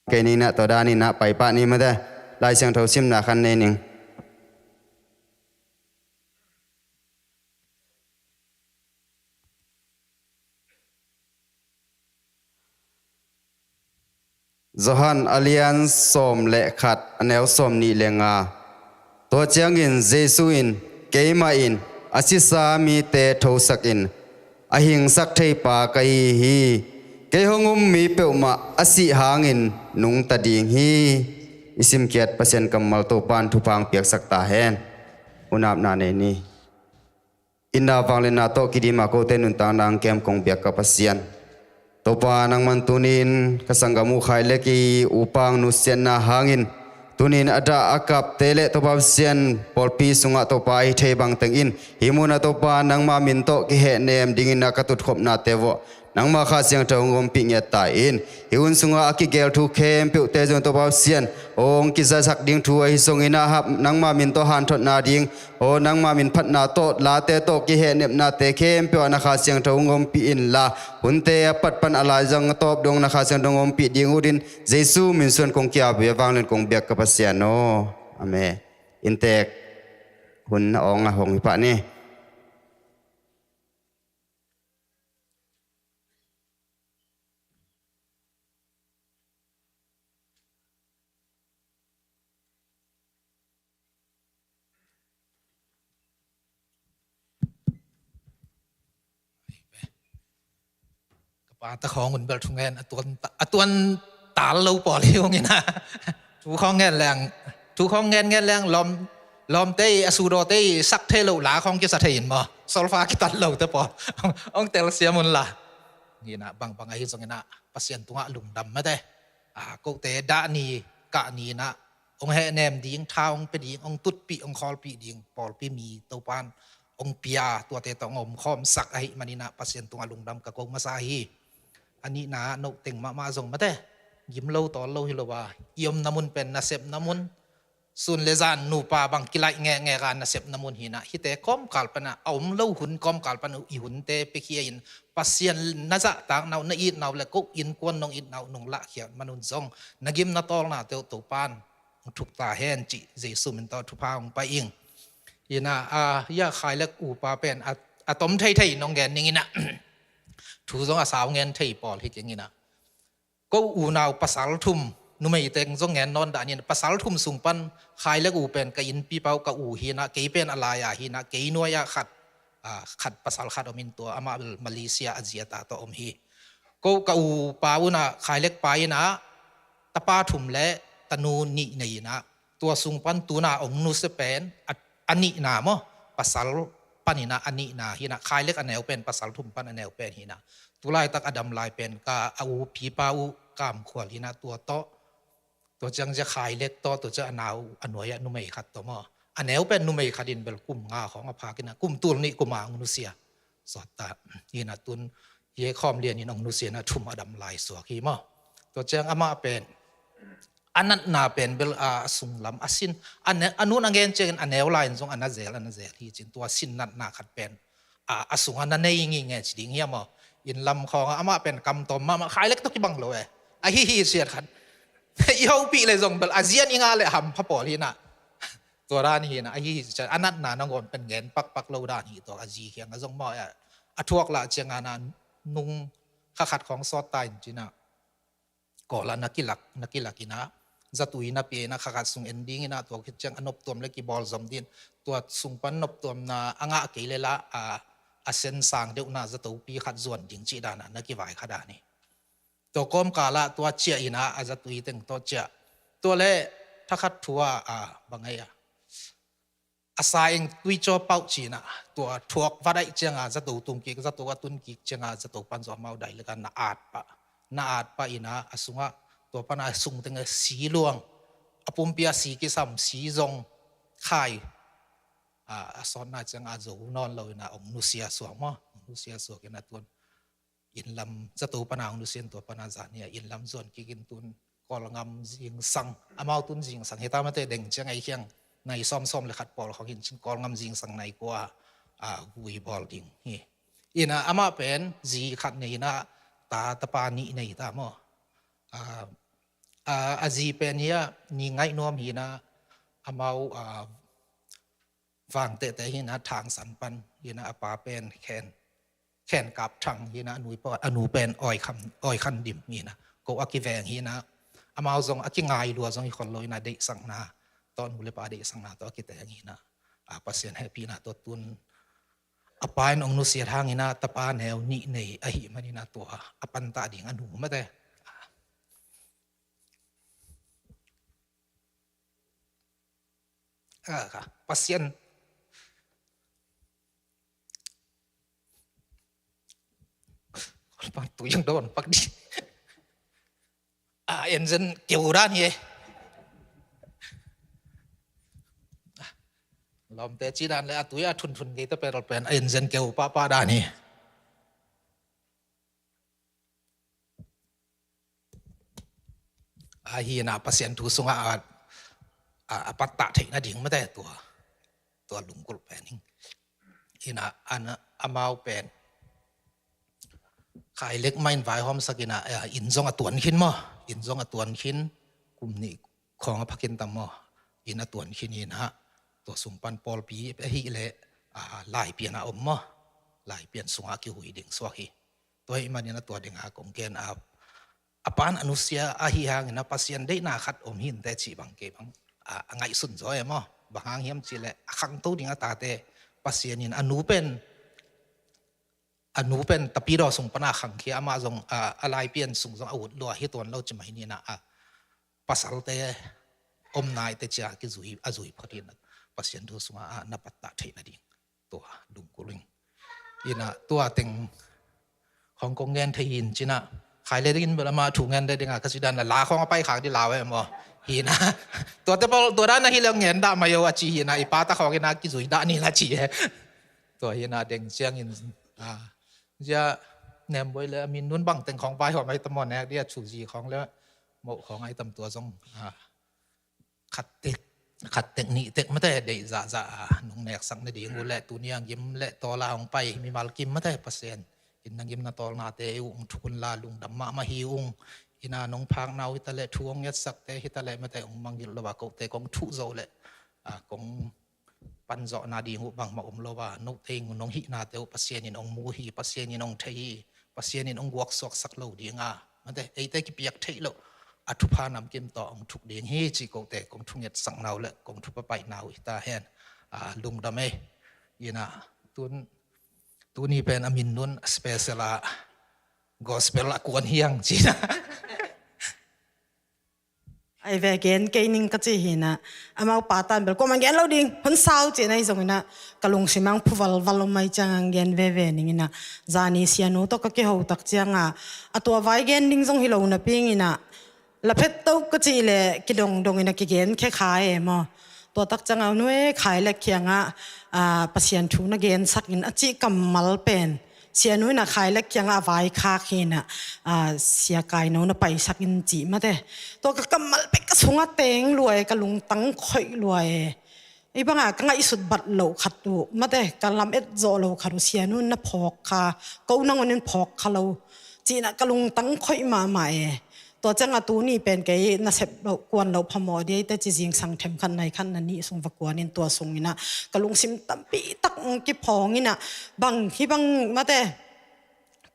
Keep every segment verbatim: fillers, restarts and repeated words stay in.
Kei ni na tua dan in na pai pah ni mate. Lai Siangtho simna khat nei ning. Johan a lian sawm le khat, a neu sawm nih le nga. Tua ciangin Jesu in, "Keimah in a sisa mite thosak in a hingsak thei pa ka hi hi. Kei hong um mi peuhmah a sih hangin nungta ding hi." I simkhiat Pasian kammal Topa'n thupha hong piaksak ta hen. Hun apna nei ni. Itna vangliatna tawh kidim a kote nuntakna hong kem kong biak ka Pasian, Topa, nangman tuni-in ka sanggam uh Khai Lek i upa hong nusiatna hangin tuni-in a dah a kapte le Topa Pasian, pawlpi sungah Topa, a hi thei bangteng in hih munah Topa, nangma min tawh kihehnem dingin a ka tutkhopnate vuah nangma Kha Siangtho hong ompih ngiat ta in. Hih hun sungah a kigel thu khempeuhte zong Topa Pasian, hong kizasak ding thu ahi zongin a hap nangma min tawh hanthotna ding, aw nangma min phatna tawh, late tawh, kihehnepnate khempeuh ah na Kha Siangtho hong ompih inla, hunte a pat pan a lai zang a tawp dong na Kha Siangtho hong ompih ding uh din Jesu min suang kong ki-ap hi, a vanglian kong biak ka Pasian aw. Amen. Inntek hun a awng a hong hi pah ni. Ka pa ta khawng un bel thungen a tuan ta, a tuan tal lo pawl hi ung ina. Thu khawng ngen leng, thu khawng ngen ngen leng lawm, lawmte i a sudawte i sak thei lo la khawng kisa thei in maw. Solfa kitat lo te pawl. Hong telsiam un la. Ina bangbang ahi zong ina Pasian tungah lungdam mate. A, kote dah ni, kah ni ina hong hehnem ding, tha hong pia ding, hong tutpih, hong khawlpih ding pawlpi mi Topa'n hong pia, tuate tawh hong omkhawmsak ahih manin ah Pasian tungah lungdam ka ko masa hi. A nihna, note teng mahmah zong mate, gim lo tawl lo hi lo a, i omna mun pen nasepna mun, sun le zan nupa bang kilaih ngekngek a nasepna mun hi ina, hihte kawmkal pan ah, a om lo hun kawmkal pan uh i hunte piakhia in, Pasian na zahtakna uh, na itna uh le ko innkuan nong itna uh nong lahkhiat man un zong na gim na tawlnate uh Topa'n hong thuk ta hen cih Jesu min tawh thupha hong pia ing. Ina, a, hia Khai Lek upa pen a, a tom theithei nong gen ning ina. Thu zong a sau ngen thei pawl hi keng ina. Ko unau pasal thum, numei teng zong ngen nawn dah ni ina, pasal thum sung pan Khai Lek u pen ka innpipa uh ka u hi ina, kei pen a lai-a hi ina, kei nuai-ah khat, a, khat pasal khat om in tua amah Malaysia a zi a ta tawh om hi. Ko ka upa uh ina, Khai Lek pa ina, tapa thum le tanu nih nei ina, tua sung pan tuna hong nusia pen a, a nihna maw, pasal pan ina a nihna hi ina, Khai Lek a neu pen pasal thum pan a neu pen hi ina. Tulaitak a dam lai pen ka a u pipa uh Kam Khual hi ina, tua tawh, tua ciang zia Khai Lek tawh, tua ciang a nau a nuai-ah numei khat tawh maw. A neu pen numei khat in bel kum nga khawng a phak ina, kum tul nih kum a hong nusia. Sawt ta ina, tun hia Khawm Lian in hong nusia ina thum a dam lai suak hi maw. Tua ciang amah pen a natna pen bel a, a sunglam a sin, a ne-, a nun a ngen ciangin a neu lai in zong a na zel, a na zel hi cin, tua sin natna khat pen a, a sungah na nei ngingei ci ding hi a maw. Inn lam khawngah amah pen kamtawm mahmah, Khai Lek tawh kibang lo e. Ahi hi siat khat. I hopih le zong bel a zian i ngah le hampha pawl hi ina. Tua dan hi ina, ahi hi siat, a natna nangawn pen ngen pakpak lo dan hi tua, a zi kiangah zong maw, a, a thuak lah ciangah na nung kha khat khawng sawt ta in ci ina. Kawl ah na kilak, na kilak ina, zatui na pia ina, kha khat sung en ding ina, tua khit ciang a noptuam le kibawl zom din, tua sung pan noptuamna a ngah kei le la, a, a sen sang deuhna zatopi khat zuan ding cih dan a na kivai kha dan hi. Tua kawmkal ah tua ciah ina, a zatui teng tawh ciah. Tua le thakhat thu a, a, bang ei a, a sa eng tui caw pauh ci ina, tua thuak va daih cianga zato tung kik, zato a tun kik cianga zato pan zong amau dai leka na at pah, na at pah ina, a sungah tua pan a sung teng a si luang, a pumpi a si kisam, si zong khai, a, a sawtna cianga zo nawn lo ina, hong nusia suak maw, hong nusia suak ina, tun inn lam zato pana hong nusia in, tua pana zan hi a, inn lam zuan kik in, tun Kawlgam zingsang, amau tun zingsang hi ta mate, deng ciang ei khiang nai sawmsawm le khat pawl khawng hi in cin, Kawlgam zingsang nai kua a, a, vui bawl ding hi. Ina amah pen zi khat nei ina, ta tapa nih nei ta maw. A, a, a zi pen hi a, ni ngaih nuam hi na, amau, a, vangtehte hi na, Thangsan pan hi na, a pa pen Khen, Khen Kap Thang hi na, a nu pen, a nu pen Awi Khan, Awi Khan Dim hi na, ko a kiveng hi na, amau zong a kingai lua zong hi khol lo hi na, deihsakna tawh, nu le pa deihsakna tawh a kiteng hi na, a, Pasian hehpihna tawh tun a pa in hong nusiat hang hi na, tapa neu nih nei ahih man hi na, tua a pantah ding a nu mate. A, ka, Pasian. Pang tu yang don pak di. A, engine keu dan hi e. Lawmte ci dan le a tui a thunthun kei ta perol pen a engine keu pahpah dan hi. Ahi na Pasian thu sungah a, a, a pattah theih nading mate tua, tua lunggulh pen hi. Hi na, an, amau pen Khailek mah in vaihawmsak hi na, a, inn zong a tuan khin maw, inn zong a tuan khin, kum nih khawng a pha khin tam maw, inn a tuan khin hi na, tua sung pan pawlpi ahih leh, a, Laipian a om maw, Laipian sungah a kihui ding suak hi. Tua ahih manin a tua dingah kong gen a, a pan a nusia ahih hangin a Pasian deihna khat om hi inteh cih bang kei bang, a, a ngaihsun zaw e maw. Bang hang hiam cih leh a khangto ding a tate Pasian in a nu pen, a nu pen tapidaw sung pan a khangkhia, amah zong, a, a Laipian sung zong a ut lua hi tuan lo ci mai ni na, a, pasalte om nai te cia kizui, a zui phot hi na, Pasian thu sungah, a, na pattah theih nading. Tua, dungkul ing. Hi na, tua teng khawng kong gen thei hi in ci na, Khailek in bel amah thu gen le dingah ka ci dan la, la khawng a pai khak di lau e maw. Hi na, tua te pawl, tua dan a hi leng gen dah mai o a ci hi na, i pa ta khawng hi na kizui dah ni na ci e. Tua hi na deng ciangin, a, zia Nem Boi le a Min Nun bang teng khawng vaihawm ai tam maw, nek di a thu zi khawng le moh khawng ai tam tua zong, a, khat tek, khat tek nih tek mate deih zahzah a, nong neksak nading uh le tuni a gim le tawl a hong pai mimal kim mate Pasian in na gim na tawlnate uh hong thuk un la, lungdam mahmah hi ung. Hi na nong phakna uh hi ta le, thu hong ngetsakte hi ta le mate hong mangngilh lo a, kote kong thuh zo le, a, kong panzawhna ding uh bangmah om lo a, note in nong hihnate uh Pasian in hong mu hi, Pasian in hong thei hi, Pasian in hong guaksuaksak lo ding a, mate, eite kipiak theih loh a thupha namkim tawh hong thuk ding hi cih kote kong thungetsakna uh le kong thupha paihna uh hi ta hen. A, lungdam e. Hi na, tun, tuni pen a Min Nun special a gospel a kuan hiang ci na. Ai ve gen kei ning ka ci hi na, amau pa tan bel kuaman gen lo ding hun sau ci na hi zong hi na, ka lungsim ang phuvalval om mai ciang ang gen veve ning hi na, zani sianu tawh ka kiho tak ciang a, a tua vai gen ding zong hi lo napi ing hi na, la phet to ka ci le kidongdong hi na kigen khe kha e maw. Tua tak ciang a nu e Khailek kiangah, a, Pasian thu na gensak in a cih kammal pen sianu in a Khailek kiangah a vaikhak hi na, a, Sia Kaino na paisak in cih mate. Tua ka kammal pek ka sungah teng lua e, ka lungtang khoih lua e. Ei bangah ka ngaihsut bat loh khat uh mate, ka lam et zawh loh khat uh sianu in na phawk kha, ko nangun in phawk kha lo. Cih na ka lungtang khoih mahmah e. Tua ciangah tuni pen kei nasep loh, kuan loh phamawh dih ei te ci zingsang themkhat naikhat na nih sung va kuan in tua sung hi na ka lungsim tampi tak hong kiphawng hi na, bang hi bang mate,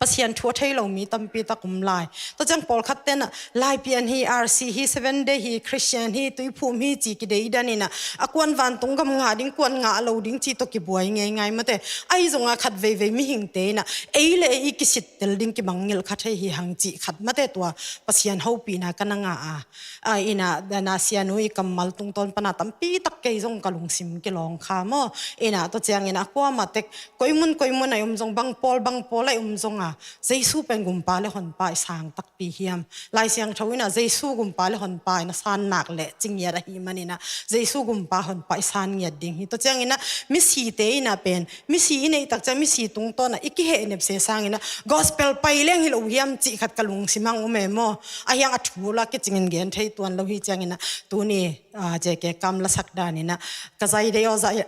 Pasian thu a thei lo mi tampi tak om lai. Tua ciang pawlkhat ten ah Laipian hi, R C hi, Seven Day hi, Christian hi, tuiphum hi ci kideidan hi na, a kuan vantung gam ngah ding, kuan ngah lo ding ci tawh kibuai ngeingai mate. Ahi zongah khat veivei mihingte hi na, ei le ei i kisit tel ding kimangngilh kha thei hi hang cih khat mate tua Pasian hopihna ka na ngah a. A, hi na, na sianu i kammal tungtawn pana tampi tak kei zong ka lungsim kilawng kha maw. Hi na, tua ciangin a kuamah tek, koi mun koi mun a i om zong, bang pawl bang pawl a i om zong a, Jesu pen gumpa le honpa i sang takpi hiam. Lai Siangtho hi na Jesu gumpa le honpa i na san nak le ci ngiat ahi man hi na, Jesu gumpa honpa i san ngiat ding hi. Tua ciangin a misite hi na pen misi i neih tak ciang misi tungtawn a i kihehnep se sangin a gospel pai leng hi lo hiam cih khat ka lungsim ang um e maw. A hiang a thu la kicingin gen thei tuan lo hi ciangin a tuni, a, J K Kam lasak dan hi na ka zai dei aw zai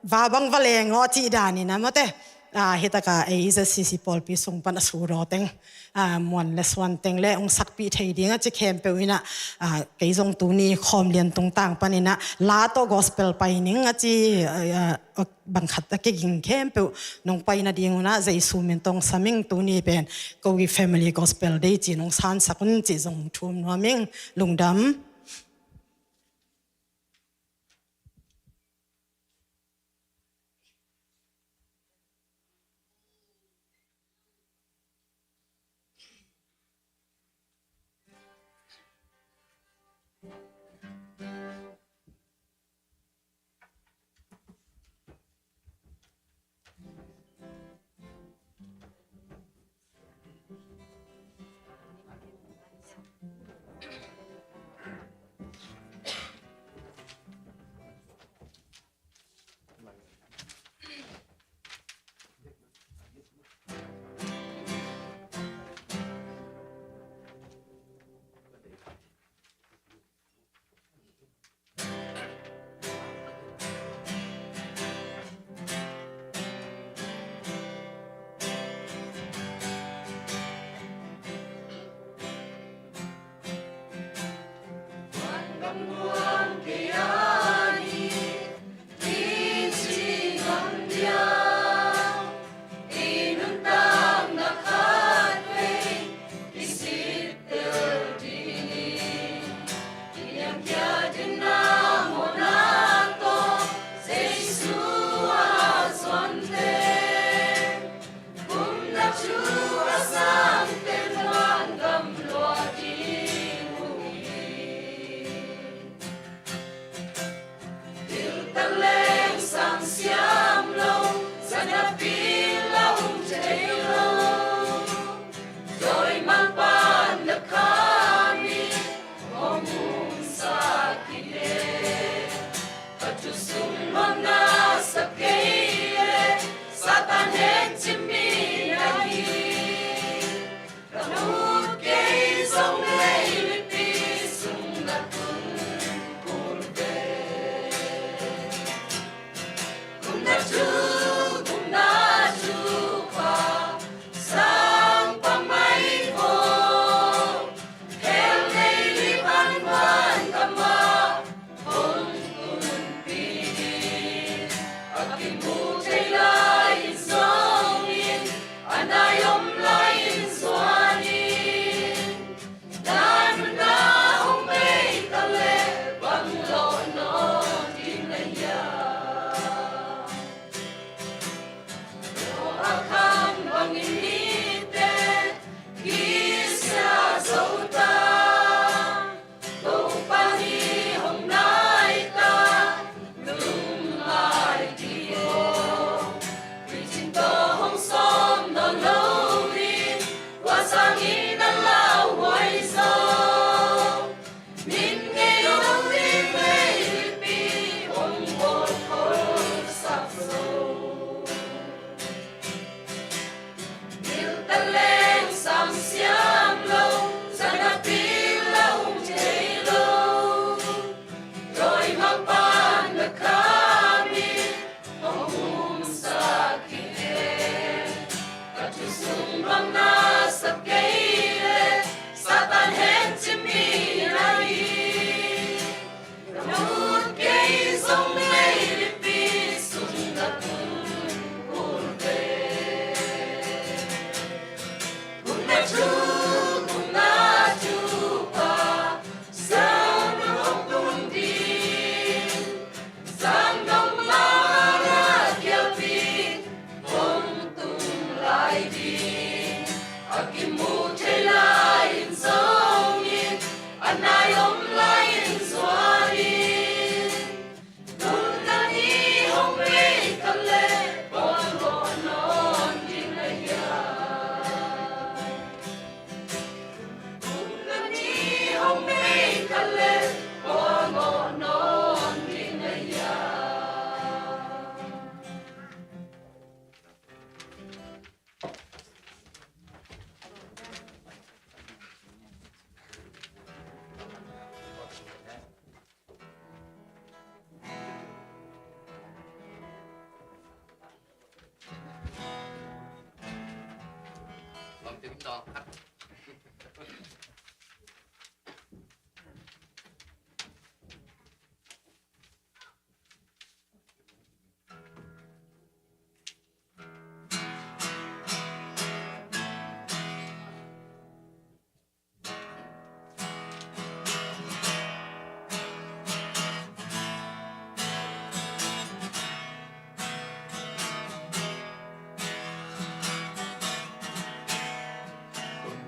va bang va leng aw cih dan hi na mate. Ah, hi taka A Z C C pawlpi sung pan a sudaw teng, ah, muan le suan teng le hong sakpih thei ding a ci khempeuh in ah, ah, kei zong tuni khawm lian tungtang pan in ah la tawh gospel pai ning a ci, ah, ah, bang khat a kiging khempeuh nong pai nading un ah Jesu min tawh hong sam ing. Tuni pen ko i family gospel day ci nong sansak un ci zong thum nuam ing. Lungdam. Piltan leng sang siam lo, sanapi la um thei lo. Dawimangpa'n na khami hong umsak hi le, ka thu sung hong na sa kei le, Satan het cimmi na hi. Ka ut kei zong lei mipi sung na tun kul ve. Kum na thu, kum na thu pa, sang pa mai vo. Hell lei li pan van ka ma, hong tunpih in. A kimu thei lai in zong in, a nai om lai in zuan in. Na nunna hong bei ta leh bang lawh nawn ding na hiam? Noah kham bangin mite kisia zo ta. Topa ni hong nai ta, lungngai dih aw.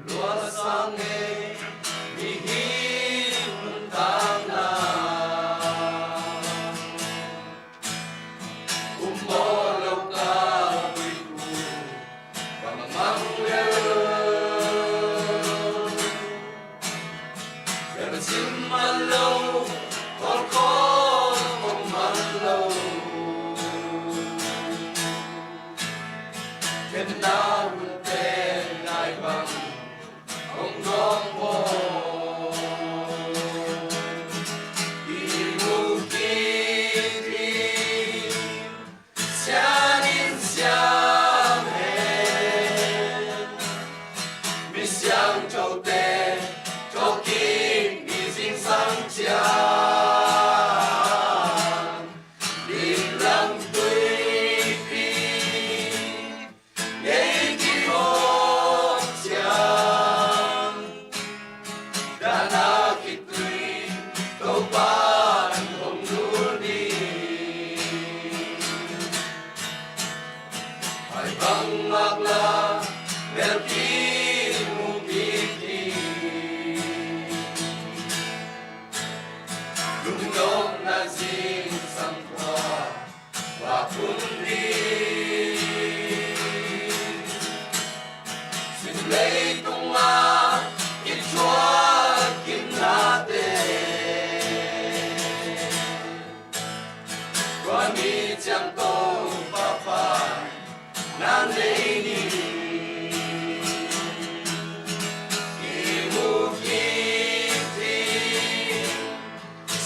Lua sang e, mihing nuntakna um bawl lo ka buitu, ka mangmang lel. Bel sim man lo, kholkhawl kong man lo. Ken na hun pen nai bang hong dawng maw? I mu kik hi, sian in siam hen. Mi siangthote thawhkik ni zingsang ciang, limlang tuipi ngei kihawm ciang, dahna khitui Topa'n hong nul ding. Hai bang ngaklah, melpi mu kik hi. Lungnopna zingsang khua vak hun ding. Sim leitungah i thuak kimnate, tua ni ciang Topa pan na nei ni. I mu kik hi,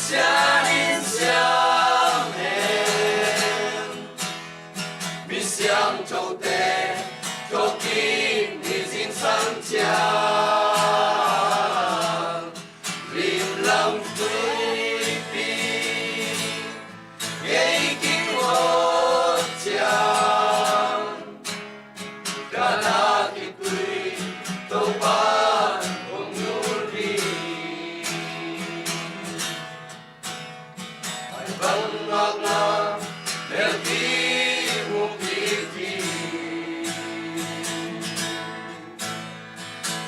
sian in siam hen. Mi siangthote thawhkik ni zingsang ciang, limlang tuipi ngei kihawm ciang, dahna khitui Topa'n hong nul ding. Hai bang ngaklah, melpi mu kik hi.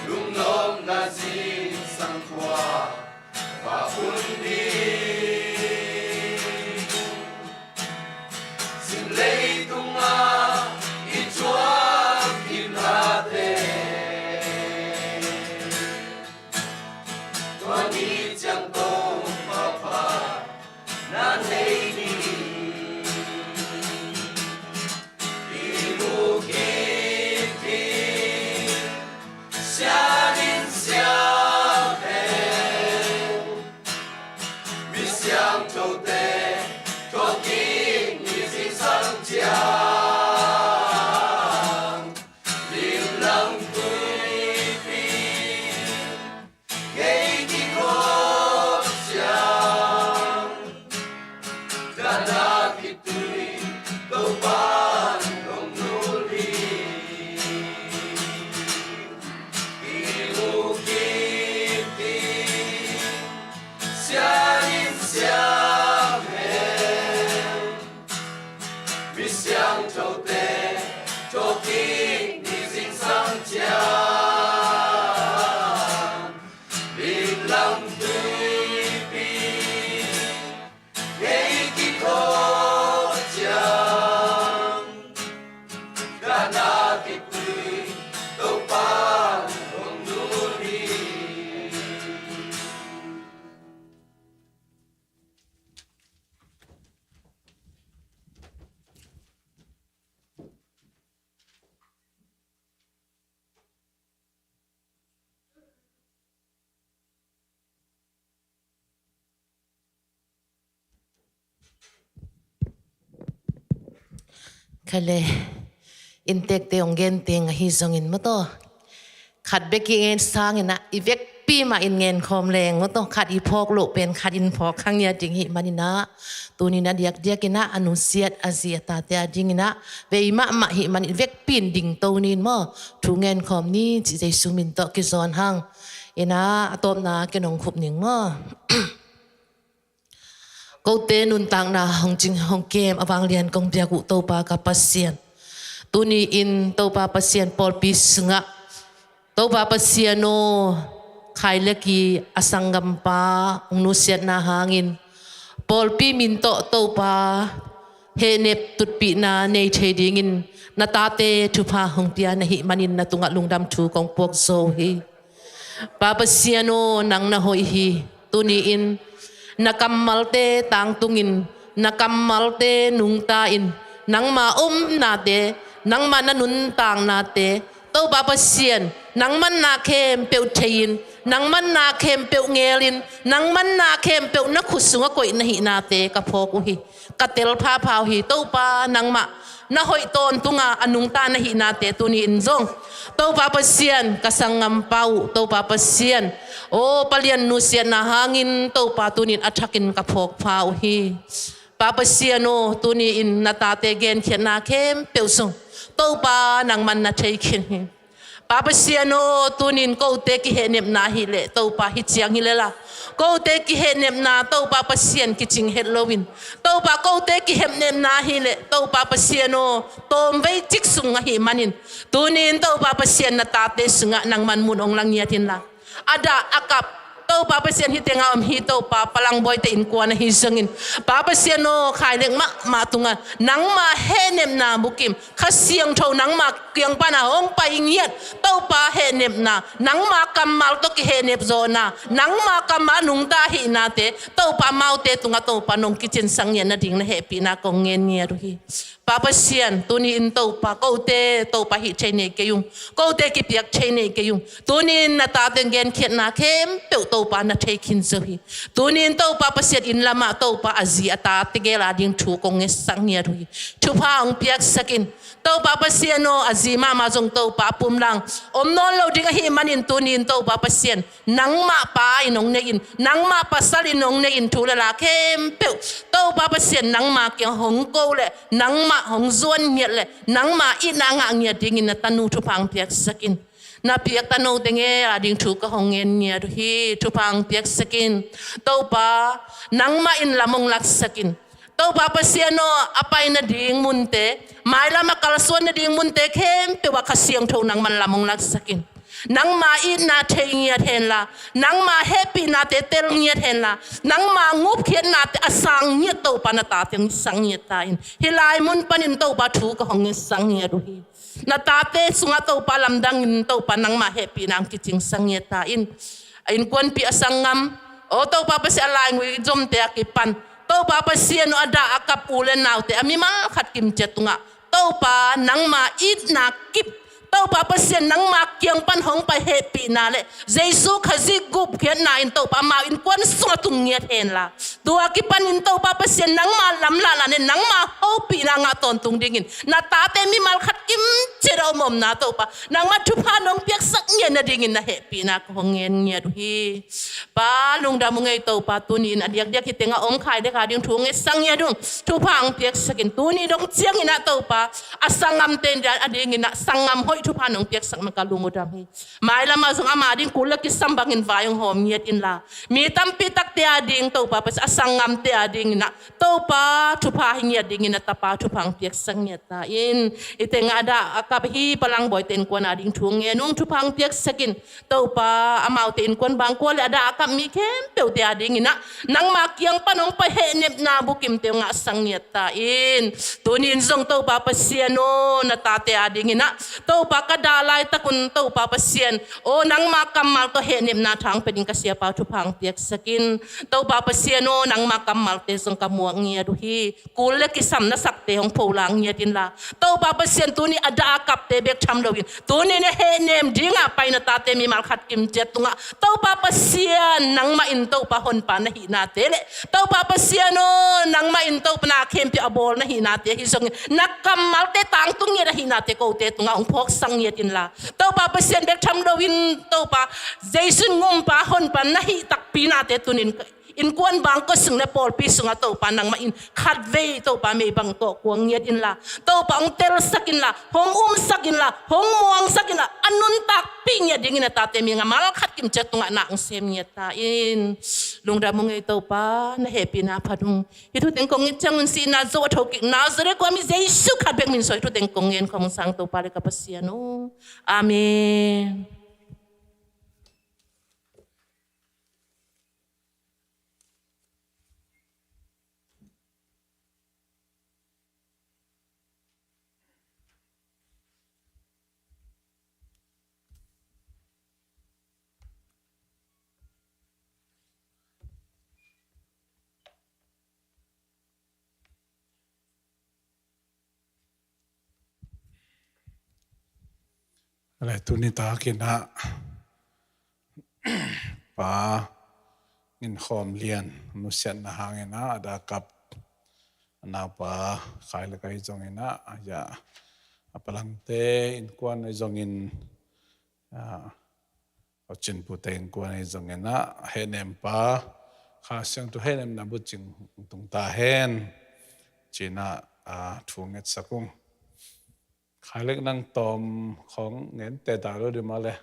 Lungnopna zingsang khua vak hun ding. Sim leitungah i thuak kimnate, tua ni ciang Topa pan na nei ni. I mu kik hi, sian in siam hen. Mi siangthote thawhkik ni zingsang ciang, limlang tuipi ngei kihawm ciang, dahna khitui Topa'n hong nul ding. I mu kik hi, sian in siam hen. Mi siangthote thawhkik ni zingsang ciang, limlang tuipi ngei kikawk ciang, dahna khitui Topa'n hong nul hi. Kha le, inntekte hong gen teng ahi zongin maw taw, khat bek i ngen sangin ah i vekpi mah in ngen khawm leng uh tawh khat i phawk loh pen khat in phawk kha ngiat ding hi manin ah, tuni in a diakdiak in ah a nusiat a zi a tate a dingin ah vei mahmah hi manin vekpi in dingto ni in maw, thu ngen khawm ni cih Jesu min tawh kizawn hang. In ah a tawpna ken hong khup ning maw. Kote nuntakna hong cing hong kem a vanglian kong biak uh Topa ka Pasian, tuni in Topa Pasian pawlpi sungah Topa Pasian aw, Khai le Ki a sanggampa hong nusiatna hangin pawlpi min tawh Topa hehnep tutpihna nei thei dingin na tate thupha hong pia na hih manin na tungah lungdam thu kong puak zo hi. Pa Pasian aw, nang na hoih hi. Tuni in na kammalte tangtungin, na kammalte nungta in, nangma omnate, nangma na nuntaknate, Topa Pasian, nang manna khempeuh thei-in, nang manna khempeuh ngelin, nang manna khempeuh na khut sungah koih na hihnate ka phawk uh hi. Ka tel phapha uh hi. Topa nangmah na hoih tawntunga a nungta na hihnate tuni in zong Topa Pasian ka sanggampa uh Topa Pasian aw, palian nusiatna hangin Topa tuni in a thakin ka phawk pha uh hi. Pa Pasian aw, tuni in na tate genkhiatna khempeuh zong Topa nangman na thei khin hi. Pa Pasian aw, tuni in kote kihehnepna hi leh Topa hi ciang hi leh la, kote kihehnepna Topa Pasian kicing het loin, Topa kote kihehnepna hi leh Topa Pasian aw, tawmvei cik sung ahih manin tuni in Topa Pasian na tate sungah nangman mun hong la ngiat inla, a dah a kap Topa Pasian hi tengah om hi Topa Palangbawite innkuan ahi zongin, Pa Pasian aw, Khai Lek mahmah tungah nangma hehnepna bukim, Kha Siangtho nangma kiang pana hong pai ngiat Topa hehnepna, nangma kammal tawh kihehnep zawhna, nangma kammal nungta hihnate Topa amaute tungah Topa nong kicinsang ngiat nading na hehpihna kong ngen ngiat uh hi. Pa Pasian, tuni in Topa kote Topa hih thei nei kei ung, kote kipiak thei nei kei ung. Tuni in na tate genkhiatna khempeuh Topa na thei khin zo hi. Tuni in Topa Pasian inn lamah Topa a zi a tate gel a ding thu kong ngetsak ngiat uh hi. Thupha hong piaksak in. Topa Pasian aw, a zi mahmah zong Topa a pumlang om nawn lo ding ahih manin tuni in Topa Pasian nangmah pa in hong nei in, nangmah pasal in hong nei in, thu le la khempeuh Topa Pasian nangma kiang hong ko leh nangmah hong zuan ngiat leh nangma itna ngah ngiat dingin na tanu thupha hong piaksak in. Na piak tanote gel a ding thu ka hong ngen ngiat uh hi. Thupha hong piaksak in. Topa nangmah in lam hong laksak in. Topa Pasian aw, a pai nading munte, mailam a kalsuan nading munte khempeuh ah Kha Siangtho nangman lam hong laksak in. Nangma itna thei ngiat henla, nangma hehpihnate tel ngiat henla, nangma ngupkhiatnate a sang ngiat Topa na tate hong sang ngiat ta in. Hih lai mun panin Topa thu ka hong ngetsak ngiat uh hi. Na tate sungah Topa lamdangin Topa nangma hehpihna hong kicinsang ngiat ta in. A innkuanpih a sanggam aw, Topa Pasian a laingui zomte a kipan Topa Pasian aw, a dah a kap u le naute a mimal khat kimciat tungah Topa nangma itna kip, Topa Pasian nangma kiang pan hong pai hehpihna le Jesu Khazih gupkhiatna in Topa amau innkuan sungah tung ngiat henla, tua kipanin Topa Pasian nangma lamlahna le nangma hopihna ngah tawntung dingin na tate mimal khat kimciat a om omna Topa nangma thupha nong piaksak ngiat nadingin na hehpihna ka hong ngen ngiat uh hi. Pa lungdam ung ei Topa, tuni in a diakdiak hi tengah om Khai Lek a ding thu ngetsak ngiat ung. Thupha hong piaksak in. Tuni dong ciangin ah Topa a sanggamte a dingin ah sanggam hoih thupha nong piaksak na ka lung uh dam hi. Mailam ah zong ama ding kul le kisam bangin vai hong hawm ngiat inla, mi tampi takte a ding Topa Pasian a sanggamte a dingin ah Topa thupha hi ngiat dingin a tapa thupha hong piaksak ngiat ta in. Hih tengah a dah a kap hi Palangbawite innkuan a ding thu ngen ung. Thupha hong piaksak in. Topa amaute innkuan bangkua le a dah a kap mi khempeuhte a dingin ah nangma kiang pan hong pai hehnepna bukimte hong ngahsak ngiat ta in. Tuni in zong Topa Pasian aw, na tate a dingin ah Topa ka dah laitak un Topa Pasian aw, nangma kammal tawh hehnepna thang pe ding ka siapa thupha hong piaksak in. Topa Pasian aw, nangma kammalte zong ka muak ngiat uh hi. Kul le kisam na sakte hong pholang ngiat inla, Topa Pasian tuni a dah a kapte bek tham loin, tuni na hehnem dingah pai na tate mimal khat kimciat tungah Topa Pasian nangmah in Topa honpa na hihnate le Topa Pasian aw, nangmah in Topa na khempeuh a bawl na hihnate hi zongin na kammalte tangtung ngiat a hihnate kote tungah hong phawksak ngiat inla, Topa Pasian bek tham loin Topa Jesu in ngumpa honpa na hih takpi nate tunin innkuan bangkua sung le pawlpi sungah Topa nangmah in khatvei Topa mei bang tawh kuang ngiat inla, Topa hong telsak inla, hong umsak inla, hong muangsak inla, a nuntakpih ngiat dingin a tate mi nga mal khat kimciat tungah na hong sem ngiat ta in. Lungdam ung ei Topa, na hehpihna phat ung. Hih thu teng kong ngen ciang un sihna zo a thokikna zo dek kua mi Jesu khat bek min suai thu teng kong ngen kong sang Topa le ka Pasian aw. Amen. Ale tuni takin ah Pa Ngin Khawm Lian nusiatna hangin ah a dah kap a naupa Khai le Kai zongin ah, ya, a palangte innkuan zongin, ah, a cinpute innkuan zongin ah, hehnem pa Kha Siangtho hehnemna bucing tung ta hen. Cina, ah, thu ngetsak ung. Khai Lek nang tawm khong ngen te ta lo di maw le.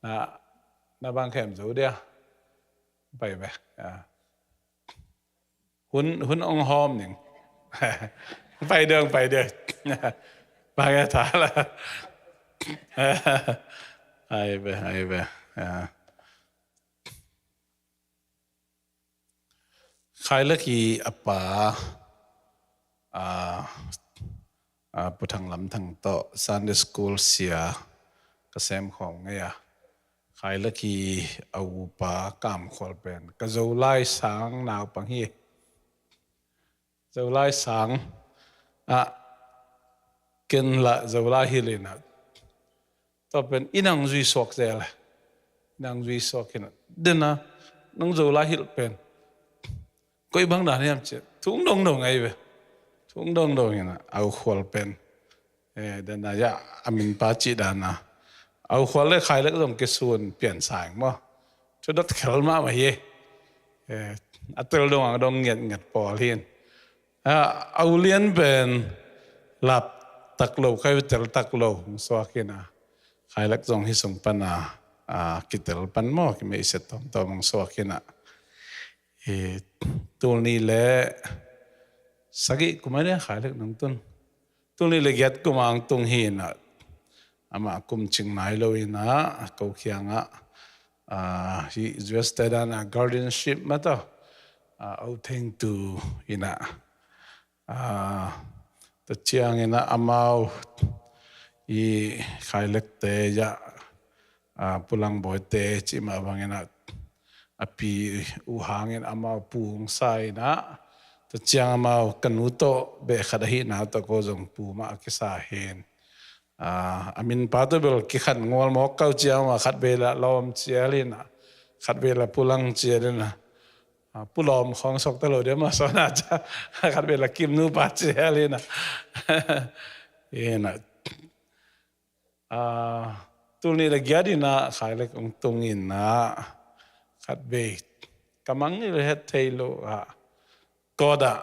Na, na bang khem zo dia. Pai be. Ah. Hun, hun ong hawm ning. Pai dong, pai dong. Bang ya ta la. Ai be, ai be. Ah. Khai Lek i a pa, ah, ah, Pu Thang Lam Thang tawh Sunday School sia ka sem khawm ngei a. Khai Lek i a upa Kam Khual pen ka Zolai sang naupang hi. Zolai sang ah ken lah Zolai hilh in ah. Tua pen i nang zui suak zel. I nang zui suak in ah. Den a nang Zolai hilh pen koi bang dan hiam ci. Thung dongdong ai ve. Thung dongdong in ah. Au Khual pen. Eh, den a ya a min pa ci dan a. Au Khual le Khai Lek zong kisun pian sang maw. Thu dot khel mahmah hi. Eh, a tel dong ang dong ngiat ngiat pawl hin. Ah, Au Lian pen lap tak lo, kai tel tak lo, hong suak hi na. Khai Lek zong hi sung pan a, ah, kitel pan maw, kimei set tom tom hong suak hi na. Eh, tul nih le sagih kum a dia Khai Lek nang tun. Tul nih le giat kum ang tung hi na. Amah kum cing nai lo hi na, ko kiang ah. Ah, hi U S te dan a guardianship mah tawh, ah, Au Theng Tu hi na. Ah, tua ciangin ah amau i Khai Lek te ya, ah, Pu Lang Bawi te cih mah bangin ah a pi uh hangin amau pu hong sa in ah tua ciang amau ka nu tawh beh khat ahih na tawh ko zong pu mah a kisa hin. Ah, a min pa tawh bel kikhan ngual mawk kau ciang mah khat vei la Lawm cial in ah, khat vei la Pu Lang cial in ah, ah, Pu Lawm khawng sawk ta lo dia mah sawn a ca, khat vei la Kim nupa cial in ah. In ah, ah, tul nih la giat in ah Khai Lek hong tung in ah, khat vei ka mang nih la het thei lo ah, Kawt ah,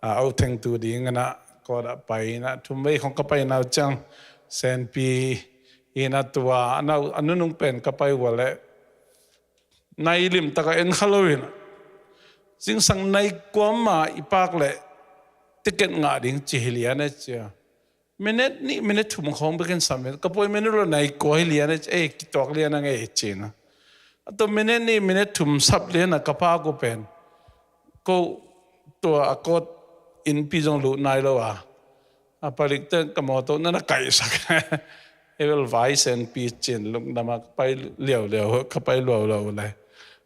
ah, Au Theng Tu ding in ah, Kawt ah pai in ah, thum vei khong ka pai na uh ciang, Senpi in ah tua, a nau, a nunung pen ka pai ua leh, nai lim tak a en kha lo in ah, zingsang nai kua mah i pak leh, ticket ngah ding ci hi lian e cia. Minute nih, minute thum khawng bekin sap in, ka poi minute lo nai kua hi lian e, eh, kituak lian a ngei ci na. A tua minute nih, minute thum sap lian a ka pa ko pen. Ko tua a kawt innpi zong luh nai lo a. A palik te ka mawtaw na na kaihsak. Evel vai Senpi cin lungdam a ka pai liauliau, ka pai luauliau le.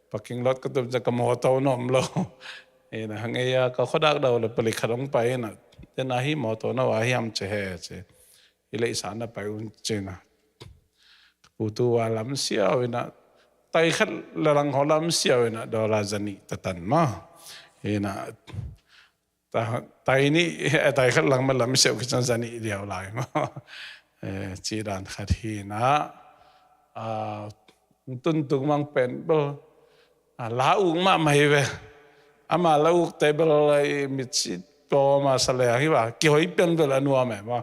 Parking lot ka tum ciang ka mawtaw na om lo. Ina hang ei a ka khuadak dau le palik khat hong pai ina, tena hi mawtaw na wa hiam ci he ci. I leisa na pai un cina. Putu wa lam siau ina, tai khat lalang ho lam siau ina, dola zani tatan ma. Ina, tai ni, tai khat lang ma lam siau kisan zani diau lai ma. Ci dan khat hi na. Tuntung mang pen bel, la uk mahmah hi ve. Ama la uk te bel i mitsi pawma sa leng hi ba, kihoi pian bel a nuam e ma.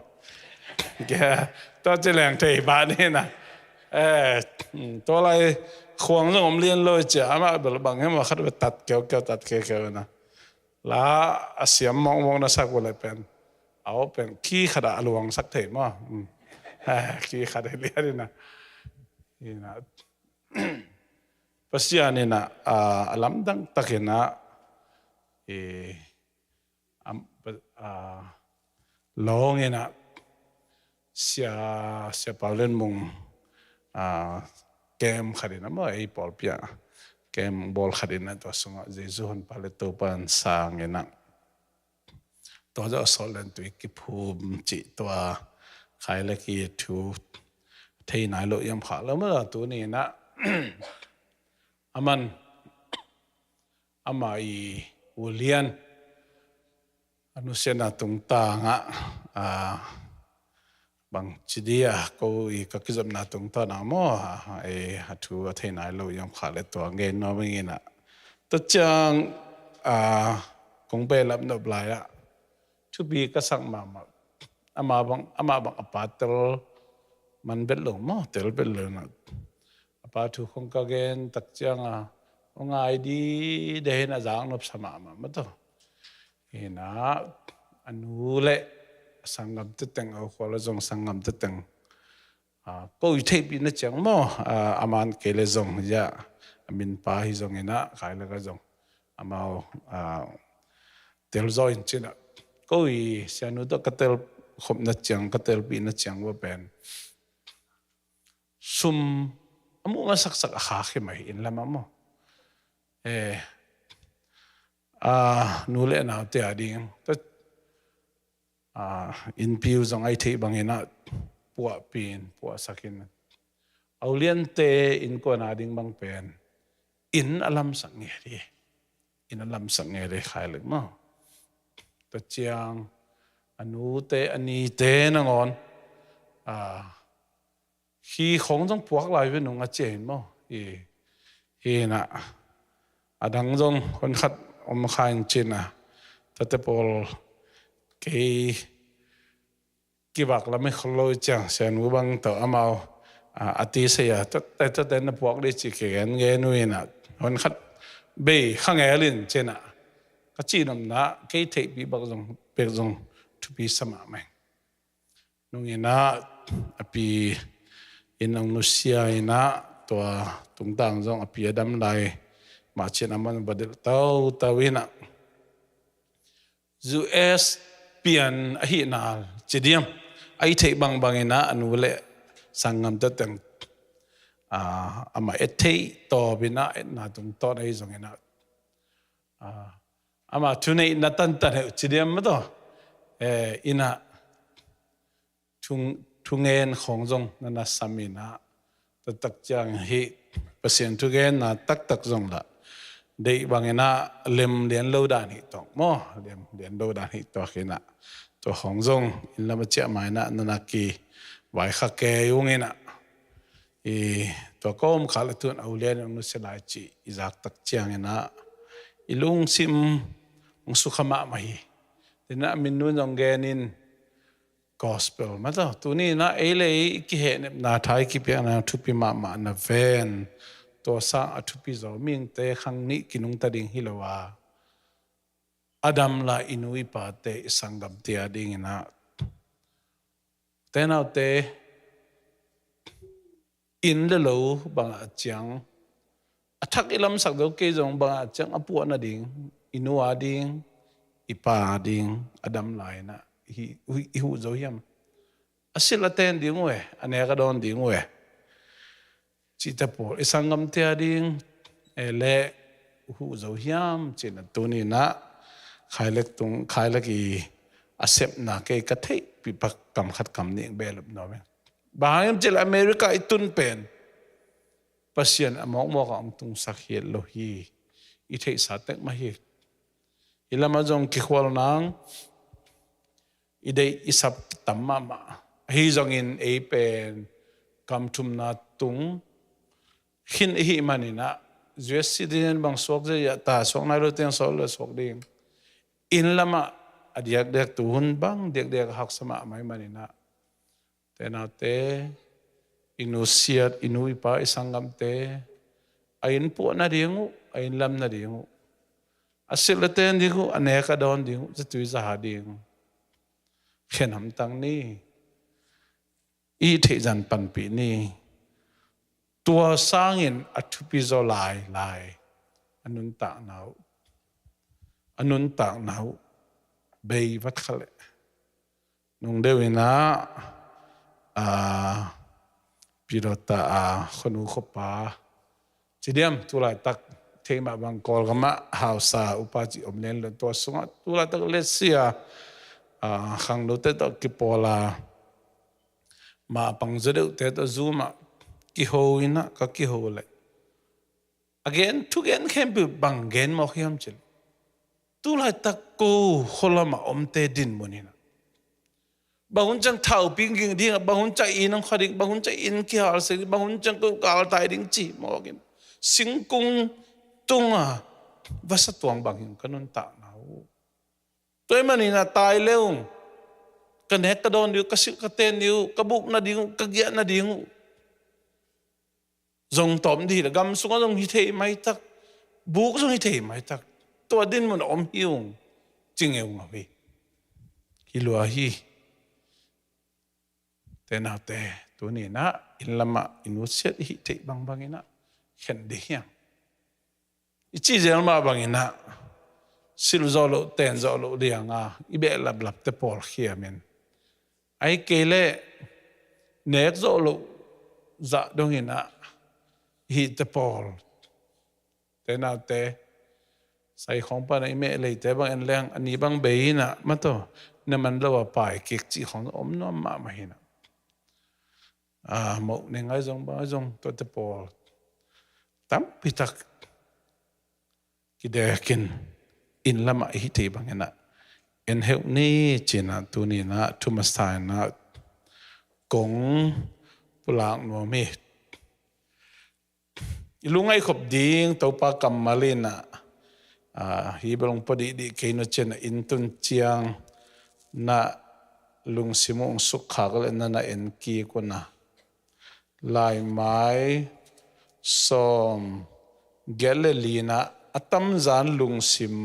Tua ci leng thei ba ni na. Tua lai khuang zong om lian lo i cia, ama bel bang hi ma, khat ve tat keukeu, tat keukeu na. La a siam mawngmawng na sak uh le pen, a aw pen khi khat a luang sak thei maw? Khi khat hi lian ina. Ina, Pasian ina a lamdang tak ina, lawng ina, sia, sia Pau Lian Mung kem khat ina maw, ei pawlpi a kem bawl khat ina, tua sungah Jesu honpa le Topa an sang ina, tua zawh a sawt len tui kiphum cih tua khai le ki thu thei nai lo iam kha lo maw, tuni ina aman ama i ulian a nusiatna tungtangah bang ci dia, ko i ka kizopna tungtang a maw, a thu a thei nai lo iam kha le tua ngen nuam ing ina. Tua ciang kong behlap nop lai ah thupi ka sak mahmah. Ama bang, ama bang a pa tel man bet lo maw, tel bet lo na. A pa thu khong ka gen tak ciang a, hong ngai di de hin a zak nop sa mahmah maw tawh. Ina a nu le a sanggam teteng, a khual a zong sanggam teteng, ko i theihpih na ciang maw, a man kei le zong ya, a min pa hi zong ina, khai le ka zong amau tel zaw in cina, ko i sianu tawh ka tel khop na ciang, ka telpih na ciang va pen sum a muh masaksak a khak hi mai in lam a maw. A nu le naute a ding, innpi uh zong ai theih bangin a puahpih in, puahsak in, a uliante innkuan a ding bang pen inn a lamsak nge di, inn a lamsak nge di khai lek maw. Tua ciang a nute a nite nangawn khi khong zong puak lai ve nung a cia in maw. Hi, hi na a dang zong hon khat om kha in cina, tate pawl kei kibak lam i khol lo i ciang sianu bang tawh amau a ti sei a, tate, tate na puak di ci kigen gen uh ina, hon khat bei kha ngel in cina, ka cihnopna kei theihpih bak zong pek zong thupi sa mahmah. Nung ina a pi in ang nusia ina, tua tungtang zong a pi a dam lai mah cin a man va delh tautau ina, U S pian ahihna ci diam, a i theih bangbang ina a nu le sanggam teteng amah et theih tawp ina, etna tungtawn ahi zong ina ama thuneihna tantan heuh ci diam maw tawh. Ina thungen khawng zong na na sam ina, taktak ciang hih Pasian thugenna taktak zong lah deih bangin ah lem lian lo dan hih tawk maw, lem lian lo dan hih tawk ina, tua khawng zong inn lam a ciah ma ina na na kivaikhak kei ung ina, i tua kawm kha le tun a ulian ung nusia lai cih i zak tak ciang ina i lungsim hong sukha mahmah hi. Tina a min nun zong gen in gospel mata tuni ina ei le ei i kihehnepna thai kipiakna thupi mahmah na ven. Tua sang a thupi zaw mihingte khang nih kinungta ding hi lo a, a dam la i nu i pate i sanggamte a ding ina, tenaute inn le lo bangah ciang a thak i lamsak zo kei zong bangah ciang a puah nading, i nu a ding, i pa a ding a dam lai ina i huh zo hiam? A silh a ten ding uh e, a nek a dawn ding uh e. Cihte pawl i sanggamte a ding le huh zo hiam ci-in ah tuni-in ah Khailek tung, Khailek i a sepna kei ka theihpih pak kam khat kam nih behlap nuam ing. Bang hang hiam cih leh America i tun pen Pasian a mawkmawk ah hong tungsak hi lo hi. I theihsa tek mah hi. Hih lamah zong kikhual nang i deih i sap tam mahmah. Ahi zongin ei pen kam thumna tung khin i hih manin ah U S citizen bang suak zia ta suak nai lo teng suak lo suak ding. Inn lamah a diakdiak tu hun bang diakdiak a haksa mahmah i manin ah, te naute, i nusiat, i nu i pa, i sanggamte a inn puah nading uh, a inn lam nading uh, a silh a ten ding uh, a nek a dawn ding uh, zatui zaha ding uh, khen hamtang ni. I theih zan panpih ni. Tua sangin a thupi zaw lai lai a nuntakna uh, a nuntakna uh bei vat kha leh nung deuh in ah, a, pilota a khuanu khuapa ci diam, tulaitak thei mah bang Kawlgam ah hausa upa cih om lianlian tua sungah tulaitak letsia, a, khangnote tawh kipawl a, mah pang zaw deuhte tawh Zoom ah kiho in ah ka kiho leh a gen, thugen khempeuh bang gen mawk hiam cih leh, tulaitak ko khualam ah omte dinmun in ah bang hun ciang thaupi ging ding ah, bang hun ciang inn hong khua ding, bang hun ciang inn kihal sek ding, bang hun ciang ko galtai ding ci mawk in, singkung tung a vasa tuang bang hi ung ka nuntakna uh. Tua ahih manin ah tai le ung, ka nek ka dawn ding uh, ka silh ka ten ding uh, ka buk nading uh, ka giah nading uh zong tawm dih leh gam sungah zong hi thei maitak, buk zong hi thei maitak, tua dinmun a om hi ung ci ngeungau hi. Hi lua hi. Te naute, tuni-in ah inn lamah i nusiat i hih theih bangbang in ah khen dih hiam? I cih zel mah bangin ah silh zawh loh, ten zawh loh liang a i behlaplapte pawl khiam in, ahih kei leh nek zawh loh zah dongin ah i hihte pawl, te naute, sai khawng pan a i meh leite bang en leng a ni bang bei in ah, mataw, na man lo a pai kik cih khawng om nuam mahmah hi in ah, a, moh ne ngai zong bang zong tuate pawl tampi tak kidekin inn lamah i hih theih bangin ah en heuh ni ci-in ah tuni-in ah thu masa in ah kong pulak nuam hi. I lungngaih khop ding Topa kammal in ah, a, hi bel hong pua dihdih kei nu ci-in ah inn tun ciang na lungsim uh hong sukkhak leh na na en kik un a, Laimai sawm giat leh li-na, a tamzan lungsim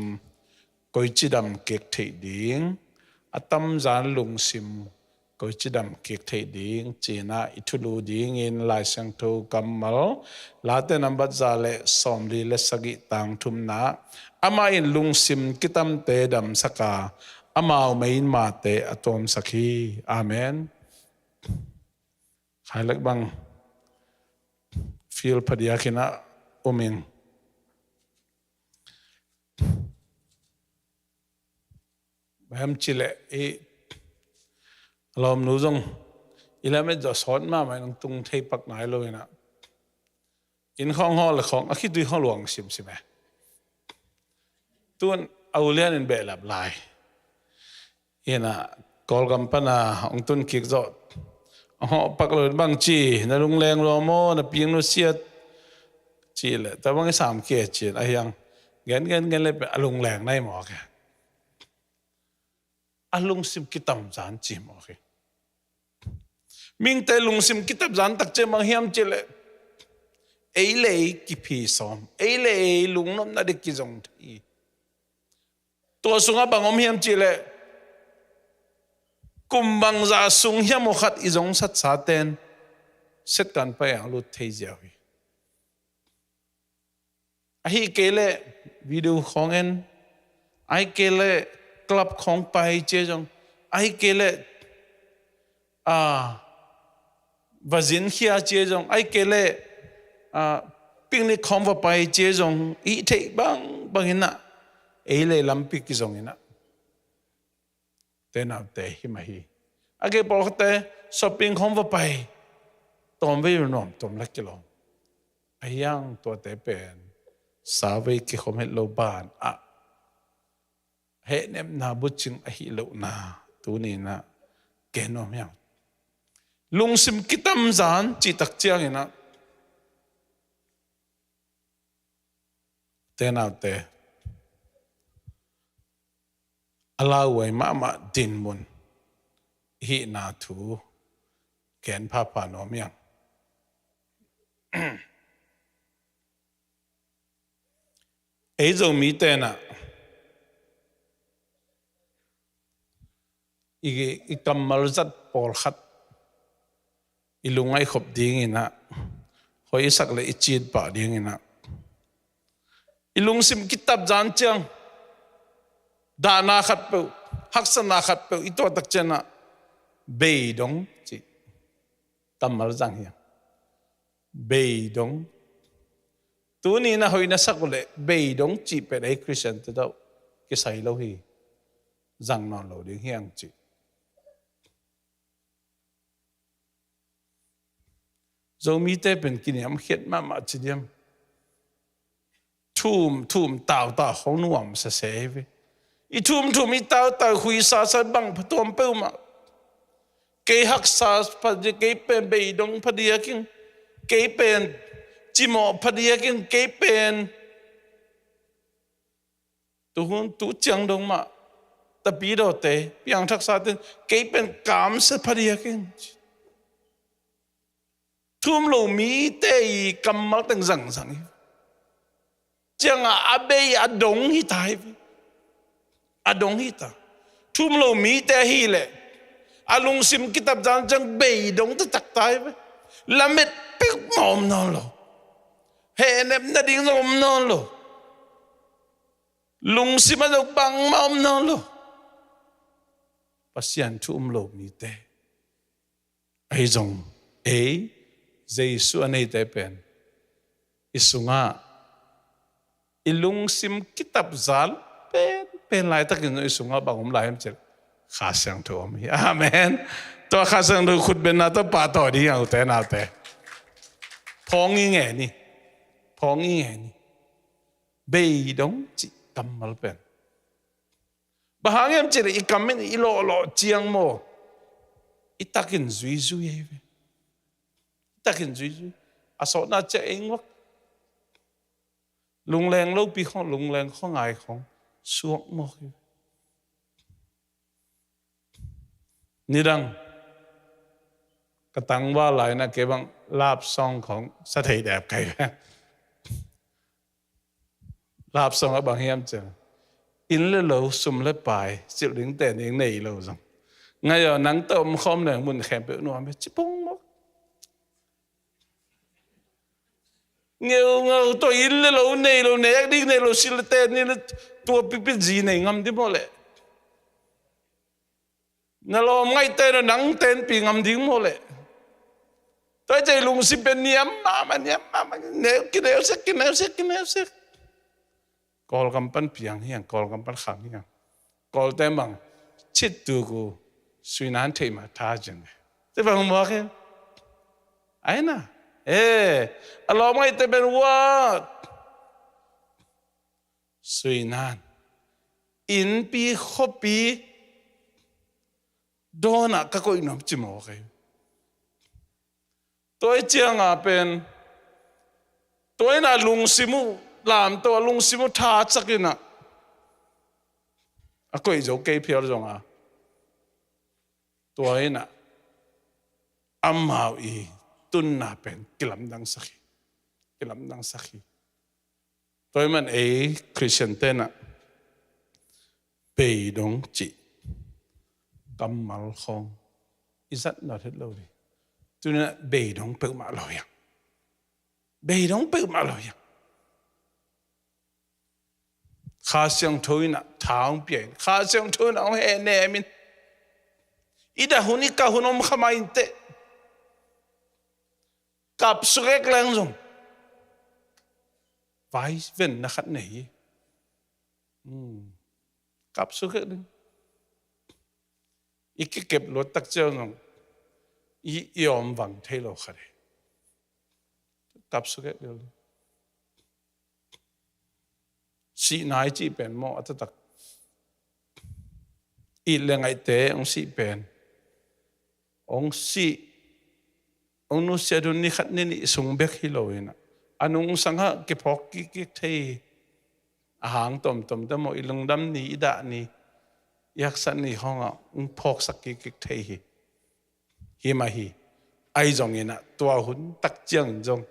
koici dam kik theih ding, a tamzan lungsim koici dam kik theih ding ci-in ah i thulu dingin Lai Siangtho kammal, Late nambat za leh sawmli leh sagih, tang thumna, amah in lungsim kitamte damsak a, amau mei in mate a tuamsak hi. Amen. Khailek bang field phadiak in ah um ing. Bang hiam cih leh i lawmnu zong i lamet zawh sawt mahmah in hong tung thei pak nai lo in ah, inn khawng hawl leh khawng a khitui khawng luang simsim e. Tun a ulian in behlap lai. Hi in ah, Kawlgam pan a hong tun kik zawh, hong hawh pak lo in bang ci, na lungleng lua maw, na pi hong nusiat cih leh, tua bang i sam kei ci-in a hiang gen gen gen leh pen a lungleng nai mawk e. A lungsim kitamzan ci mawk hi. Mihingte lungsim kitamzan tak ciang bang hiam cih leh ei leh ei kiphi sawm, ei leh ei lungnopna ding kizong thei. Tua sungah bang om hiam cih leh kum bangzah sung hiam aw khat i zongsatsate'n setkan pai a lut thei ziau hi. Ahih kei leh video khawng en, ahih kei leh club khawng pai ci-a zong, ahih kei leh, a, va zin khia ci-a zong, ahih kei leh, a, Picnic khawng va pai cia zong i theih bangbang inah, ei le lampi kizong inah, te naute hi mah hi. A kei pawlkhatte shopping khawng va pai, tawmvei nuam tuam la kilawm. A hiang tuate pen savei kikhawm het lo ban ah hehnepna bucing ahi lohna tuni inah gen nuam hiang. Lungsim kitamzan cihtak cianginah te naute a lauhuai mahmah dinmun hihna thu gen phapha nuam hiang. Ei Zomi tenah i, i kammal zat pawlkhat i lungngaih khop dinginah, hoih i sak le i cin pah dinginah, i lungsim kitap zan ciang dahna khat peuh, haksatna khat peuh i tuahtak cianah beidong cih kammal zang hiang. Beidong. Tuni inah hoih na sak uh leh beidong cih pen ei Khristian te tawh kisai lo hi. Zang nawn lo ding hiang cih. Zomite pen kiniamkhiat mahmah ci diam. Thum thum tautau khawng nuam sese hi ve. I thum thum i tautau khuisasa bang phatuam peuhmah. Kei haksa phadiak, kei pen beidong phadiak in, kei pen cimawh phadiak in, kei pen tuhun tu ciang dong mah tapidawte piangthaksa ten kei pen kamsia phadiak in. Thum lo mite i kammal teng zangzang hi. Ciangah a bei a dong hi ta hi. A dong hi ta. Thum lo mite ahileh a lungsim kitap zan ciang beidong taktak ta hi. Lamet peuhmah om nawn lo. Hehnep nading zong om nawn lo. Lungsim a zong bangmah om nawn lo. Pasian thu um lo mite. Ei zong, ei Jesu a neite pen i sungah i lungsim kitap zan pen, pen laitakin zong i sungah bang om lai hiam cih leh Kha Siangtho om hi. Amen. Tua Kha Siangtho khutbenna tawh pahtawi ding a, ute naute. Phawng i ngen hi. Phawng i ngen hi. Beidong cih kammal pen bang hang hiam cih leh i kam in i lawhlawh ciang maw, i takin zuizui ahi ve. I takin zuizui. A sawtna ciah ei nguak. Lungleng lopi khawng, lungleng khuangai khawng suak mawk hi ve. Nidang ka tangval lai inah kei bang love song khawng sa thei dep ka hi ve. Love song a bang hiam cih leh, inn le lo, sum le pai, silh dingte ning nei lo zong, ngai aw, nang tawh om khawm leng mun khempeuh nuam hi, ci pong mawk. Ngeungeu tawh inn le lo nei lo, nek ding nei lo, silh le te ni le, tua pipit zi nei ngam ding maw leh? Na lawm ngaihte na nang tenpih ngam ding maw leh? Tua i cei lungsim pen niam mahmah, niam mahmah, neu, kineu sek, kineu sek, kineu sek. Kawlgam pan piang hiang, Kawlgam pan khang hiang. Kawlte mang, cit tuk uh, suinan theih mah tha cin. Te bang muak hiam? Ai na. Eh, a lawm ngaihte pen what? Suinan. Innpi khuapi dawnah ka koih nuam ci mawk hi. Tua i cianga pen, tua inah lungsim uh lamto, a lungsim uh thasak inah a koih zo kei phial zonga, tua inah amau i tunna pen kilamdangsak hi. Kilamdangsak hi. Tua ahih man ei Khristian tenah beidong cih kammal khawng i zat nawn het lo ding. Tuninah beidong peuhmah lo hiang. Beidong peuhmah lo hiang. Kha Siangtho inah tha hong pia in, Kha Siangtho inah hong hehnem in, i dah hun, i kah hun om kha mah inteh. Kap suk ek leng zong, Vai venna khat nei hi. Hmm. Kapsuk hek ding. I kikep luat tak ciang zong i, i om vang thei lo khat hi. Kapsuk hek ding. Sihna i cih pen maw, a taktak it le ngaihte hong sih pen, hong sih, hong nusiat hun ni khat ni nih sung bek hi lo in ah, a nungsang ah kiphawk kikkik thei hi. A hang tomtom te maw, i lungdam ni, i dah ni, i haksat ni khawng ah hong phawksak kikkik thei hi. Hi mah hi. Ahi zongin ah tua hun tak ciangin zong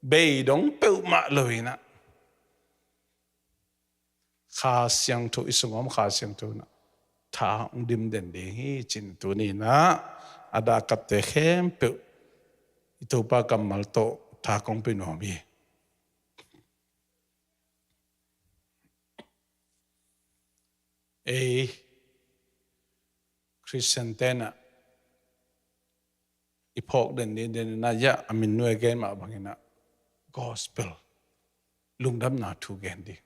beidong peuhmah lo in ah, Kha Siangtho, i sungah om Kha Siangtho in ah tha hong dim den ding hi, ci-in tuni in ah a dahkatte khempeuh i Topa kammal tawh tha kong pia nuam hi. Ei Khristian te in ah i phawk den ding, den in ah, ya, a min nuai gen mah bangin ah gospel, lungdamna thu gen ding.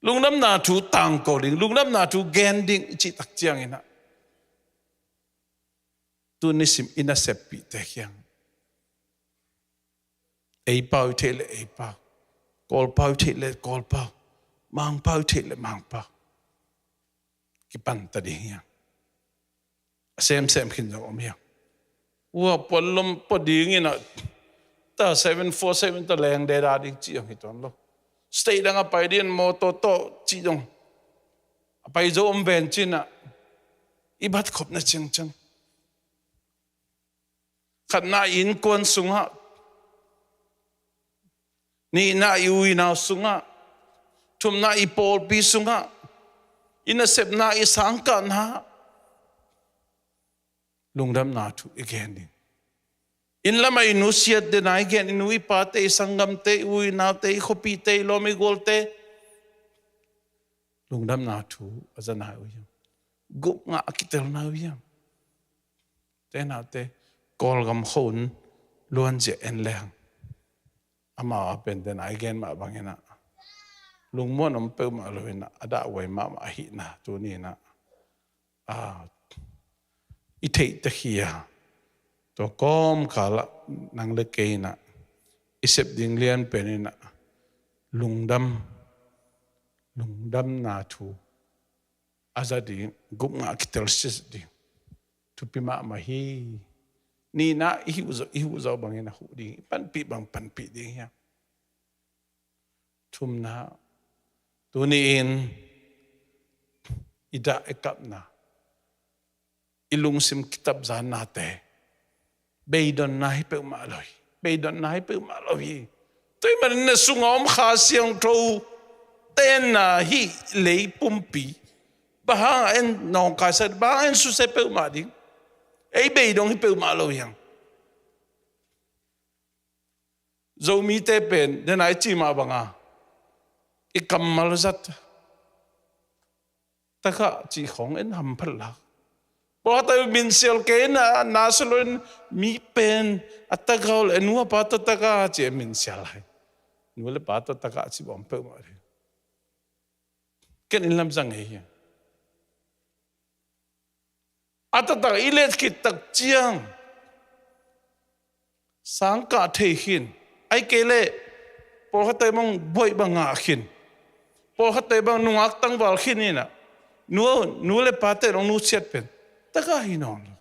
Lungdamna thu tangko ding, lungdamna thu gen ding i cih tak ciangin ah, tu nisim i naseppihte kiang, ei pau i theih leh ei pau, Kawl pau i theih leh Kawl pau, Mang pau i theih leh Mang pau, kipan ta ding hi hang. A semsem khin zong om hi hang. Ua, puan lom pua ding in ah, ta seven four seven ta leng deda ding cih zong hi tuan lo. State dang a pai ding in motor tawh cih zong, a pai zo om ven ci-in ah, i bat khopna ciangciang, khatna i innkuan sungah, nihna i u i nau sungah, thumna i pawlpi sungah, i nasepna, i sangkahna, lungdamna thu i gen ding. Inn lamah i nusiat, den a i gen, i nu i pate, i sanggamte, i u i naute, i khuapihte, i lawm i gualte, lungdamna thu a za nai uh hiam? Gupngah a kitel nai uh hiam? Te naute, Kawlgam khua-un luanzia en leng, amau a pen, den a i gen mah bangin ah, lungmuan om peuhmah lo in ah, a dahhuai mahmah ahihna tuni in ah, a, i theih tek hi a, tua kawmkal ah nang le kei in ah i sep ding lian pen in ah, lungdam, lungdamna thu a za ding, gupngah a kitel siat ding thupi mahmah hi. Nihna, i huh zawh, i huh zawh bangin a huh ding, i panpih bang panpih ding hi hang. Thumna, tuni-in i dah i kapna, i lungsim kitapzannate, beidonna hi peuhmah lo hi. Beidonna hi peuhmah lo hi. Tua ahih manin na sungah om Kha Siangtho tenna hih lei pumpi, bang hang a en nawngkaisak, bang hang a en susia peuhmah ding? Ei beidong hi peuhmah lo hi hang. Zomite pen, den a i ci mah banga, i kammal zat, tagah cih khawng en hamphat lak. Pawlkhatte minsial kei in a, na silo in, mi pen a tagah uh leh, nu a pa tawh tagah ci a minsial lai. Nu le pa tawh tagah ci bawm peuhmah hi. Ken inn lam zang ngei hi. A taktak i let khit tak ciang sangkah thei khin, ahih kei leh pawlkhatte bang buaih bang ngah khin, pawlkhatte bang nungak tangval khin in a, nu, nu le pate in hong nusiat pen tagah hi nawn lo.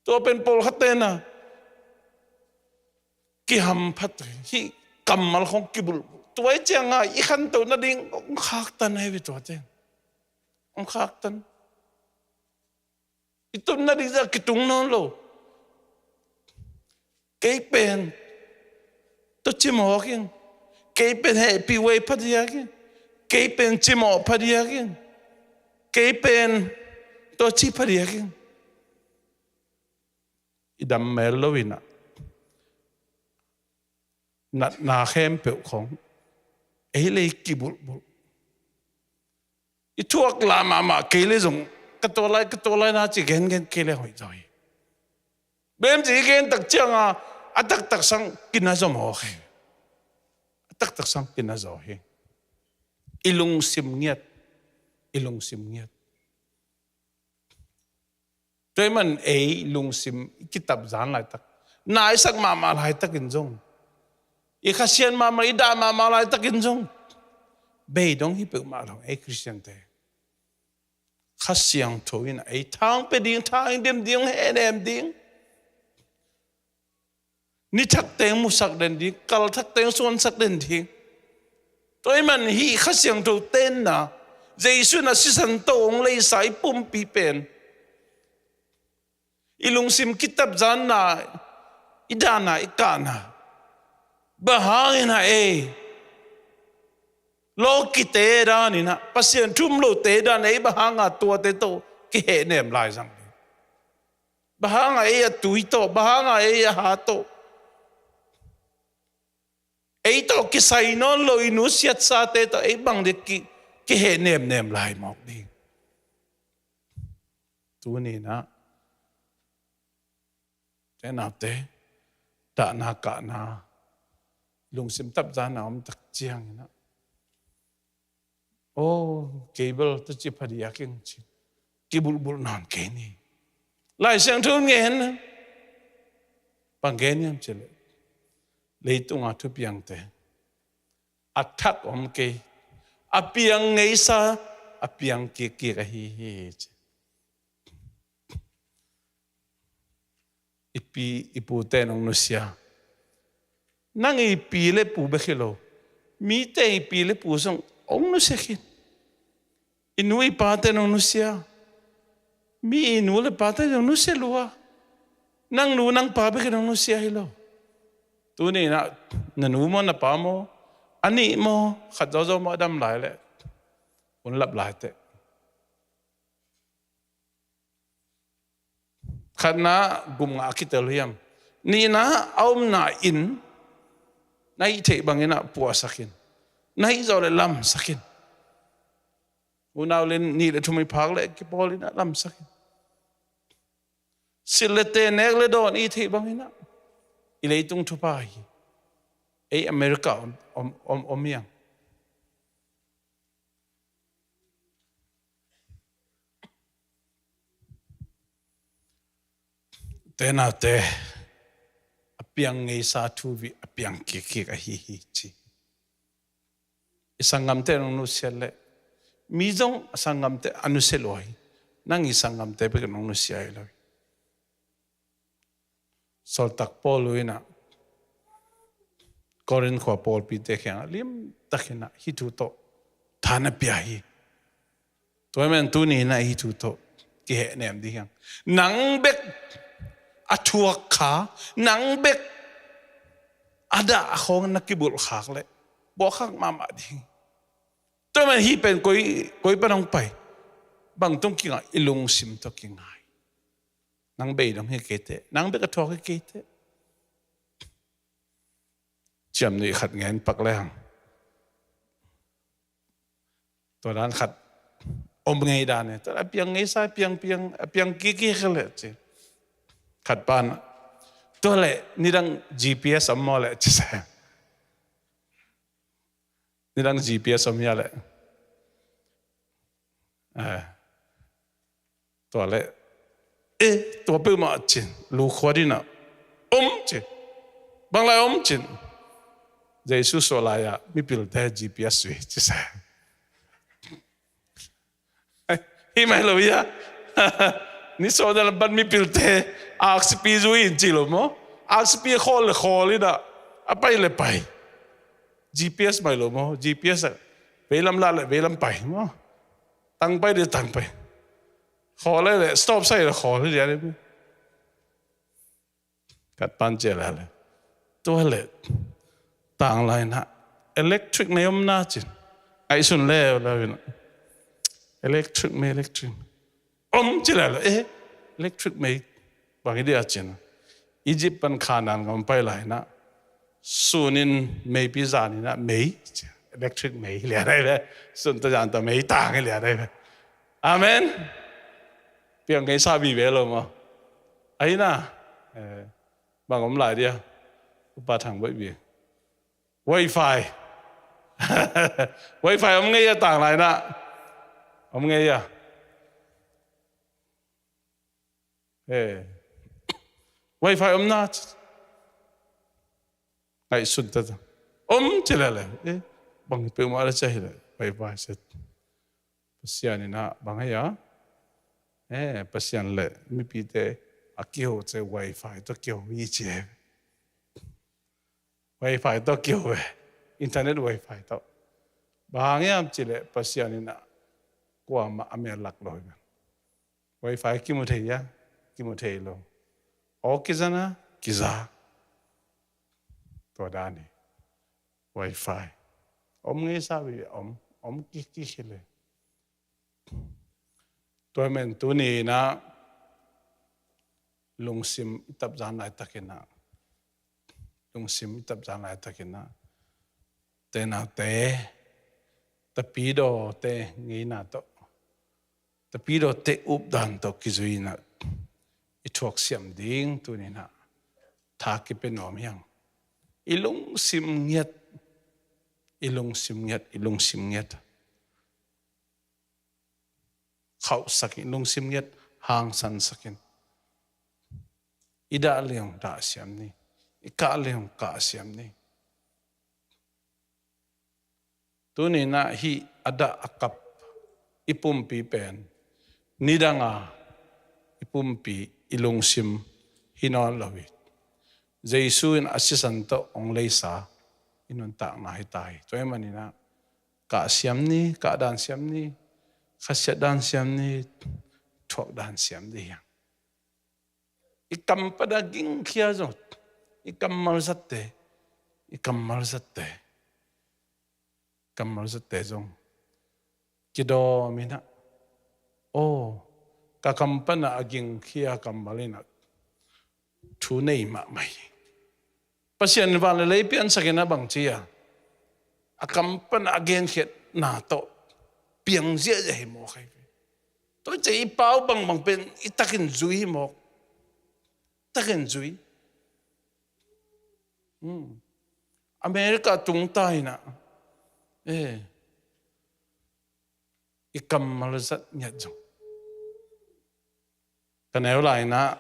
Tua pen pawlkhatte in a kihamphat, hih kammal khawng kibulh. Tua ahih ciangin i khantoh nading hong khaktan ahi ve tuate. Hong khaktan. I tun nading zah kitung nawn lo. Kei pen tua cimawh keng. Kei pen hehpih huai phadiak keng. Kei pen cimawh phadiak keng. Kei pen tua ci phadiak keng. I dam mel lo in a, natna khempeuh khawng ei le ei kibulhbulh. I thuak lah mahmah kei le zong, ka tua lai, ka tua lai na ci gengen kei le hoih zaw hi. Bem ci i gen tak ciangin a taktak sang kina zaw mawk hi. taktak sang kina zaw hi. I lungsim ngiat, i lungsim ngiat. Tua ahih man ei lungsim i kitapzan laitak, na i sak mahmah laitakin zong, i khasiat mahmah, i dah mahmah laitakin zong, beidong hi peuhmah lo ei Khristiante. Kha Siangtho in ei thang pia ding, thang dim ding, hehnem ding. Ni thak teng musak den ding, kal thak teng suansak den ding. Tua ahih man hih Kha Siangtho tenna, Jesu in a sisan tawh hong leisa i pumpi pen, i lungsim kitapzanna, i dahna, i kahna, bang hangin ah ei lawkite danin ah, Pasian thu um lote dan ei bang hanga tuate tawh kihehnem lai zang? Bang hanga ei a tui tawh, bang hanga ei a ha tawh, ei tawh kisai nawn lo i nusiatsate tawh ei bang ding ki, kihehnemnem lai mawk ding? Tuni-in ah, te naute, dahna kahna, lungsim tapzanna om tak ciangin ah, aw, kei bel tua ci phadiak ing ci, kibulhbulh nawn kei ni. Lai Siangtho in ngen, bang gen hiam cih leh, leitunga thupiangte a thak om kei, a piang ngeisa, a piang kikkik ahi hi ci. I pi i pute in hong nusia. Nang i pi le pu bek hi lo, mite i pi le pu zong hong nusia khin. I nu i pate in hong nusia. Mi i nu le pate in hong nusia lua. Nang nu nang pa bek in hong nusia hi lo. Tuni-in ah na nu maw, na pa maw, a nih maw, khat zawzaw maw a dam lai leh, hun lap lai teh. Khatna, gum ngah a kitel hiam? Nihna, a omna inn na hih theih bangin ah puahsak in. Na hih zawh leh lamsak in. Unau le nih le thum i phak leh kipawl in ah lamsak in. Silh le teh, nek le dawn i theih bangin ah, i leitung thupha hi. Ei America om, om, om, om hiang. Te naute, a piang ngeisa thuvih, a piang kikkik ahi hi ci. I sanggamte in hong nusia leh, mi zong a sanggamte a nusia lua hi. Nang i sanggamte bek in hong nusia hi lo hi. Sawltak Paul in ah Korin khua pawlpite kiangah limtakin ah hih thu tawh tha na pia hi. Tua ahih man tuni-in ah hih thu tawh kihehnem ding hi hang. Nang bek a thuak kha, nang bek a dah a khawng na kibulh khak leh, bawlkhak mahmah ding. Tua ahih man hih pen koi, koi pan hong pai, bang tung kingah, i lungsim tawh kingai. Nang beidong hi kei teh, nang bek a thuak hi kei teh. Ciamnuih khat ngen pak le hang. Tua dan khat om ngei dan e. Tua a piang ngeisa, a piang, piang, a piang kikkik leh ci. Khat pan, tua leh nidang G P S om maw leh ci sa. Nidang G P S om hia leh. Eh. Tua leh, eh, tua peuhmah cin, lu khuat in ah, om cin. Bang lai om cin? Jesu suah lai-ah mipilte G P S zui ci sa. Hi mai lo hia? Ni suah dan lam pan mipilte aksipi zui in ci lo maw? Aksipi khawl le khawl in ah, a pai le pai. G P S mai lo maw? G P S ah veilam lah le veilam pai maw? Tang pai le tang pai. Khawl le le, stop sign le khawl le le. Khat pan ci le le. Tua leh, tang lai-in ah, electric mei om na cin. Ngaihsun le le in ah. Electric mei, electric mei. Om ci le le, eh, electric mei bang hi dia cin. Egypt pan Canaan gam pai lai-in ah, sun in meipi, zan in ah mei, electric mei lian ai ve. Sun tawh zan tawh mei tang hi lian ai ve. Amen. Piang ngeisa vive lo maw? Ahi na. Eh, bang om lai dia? Upa Thang Bawi Bia. Wi-Fi. Wi-Fi om ngei a, tang lai na. Om ngei a. Eh. Wi-Fi om na. Ngaihsun ta ta. Om ci lele. Eh. Bang peuhmah le ci hi le. Wi-Fi set. Pasian in ah bang hei a? Eh, Pasian le mipite a kiho ci, Wi-Fi tawh kiho hi ci. Wi-Fi tawh kiho ve. Internet Wi-Fi tawh. Bang hang hiam ci le Pasian in ah kuamah a mel lak lo hi ve. Wi-Fi kimu thei a, kimu thei lo. Aw kiza na, kiza. Tua dan hi. Wi-Fi. Om ngei sa ve, om, om kik kik hi le. Tua hi man tuni in ah lungsim i tapzan laitakin ah, lungsim i tapzan laitakin ah, tenaute, tapidawte ngeina tawh, tapidawte updan tawh kizui in ah i thuaksiam ding tuni in ah tha kipia nuam hi hang. I lungsim ngiat, i lungsim ngiat, i lungsim ngiat. Khauhsak in, lungsim ngiat hangsansak in. I dah leng dah siam ni. I kah leng kah siam ni. Tuni in ah hih a dah a kap i pumpi pen nidang a i pumpi, i lungsim hi nawn lo hi. Jesu in a sisan tawh hong leisa i nuntakna hi ta hi. Tua hi man in ah kah siam ni, kah dan siam ni, khasiat dan siam ni, thuak dan siam ni hi hang. I kam pan a gingkhia zong, i kammal zatte, i kammal zatte, kammal zatte zong kidawm in ah, aw, ka kam pan a gingkhia kammal in ah thu nei mahmah hi. Pasian in van le lei piansak in ah bang ci a, a kam pan a genkhiatna tawh piang ziahziah hi mawk hi. Tua ci i pau bangbang pen i takin zui hi mawk. Takin zui. Hmm. America tung ta in ah, eh, i kammal zat ngiat zong. Ka neu lai in ah,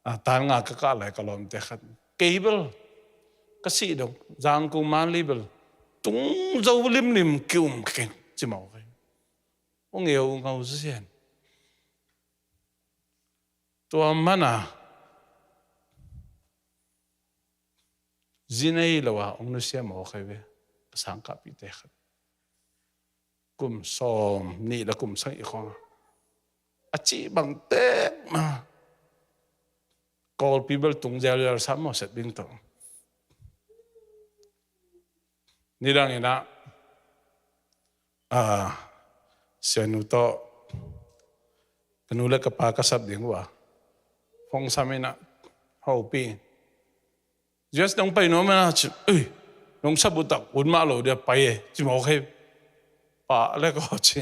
a, tan nga ka kah lai ka lawmte khat. Kei bel, ka sih dong, Zangkong Manli bel tung zo limlim ki-um keng ci mawk hi. Hong eu ngau zosian. Tua man a zi nei lo a hong nusia mawk hi ve. Ka sangkahpihte khat. Kum sawm nih le kum sagih khawng a, a cih bang tek ma. Kawlpi bel tung zelzel sam maw, set ding tawh. Nidang in ah, a, sianu tawh ka nu le ka pa ka sap ding uh a, phone sam in ah, hopih in, "U S nong pai nuam a?" ci. "Ei, nong sap uh tak ut mah lo dia, pai e," ci mawk hi. Pa le ka ci.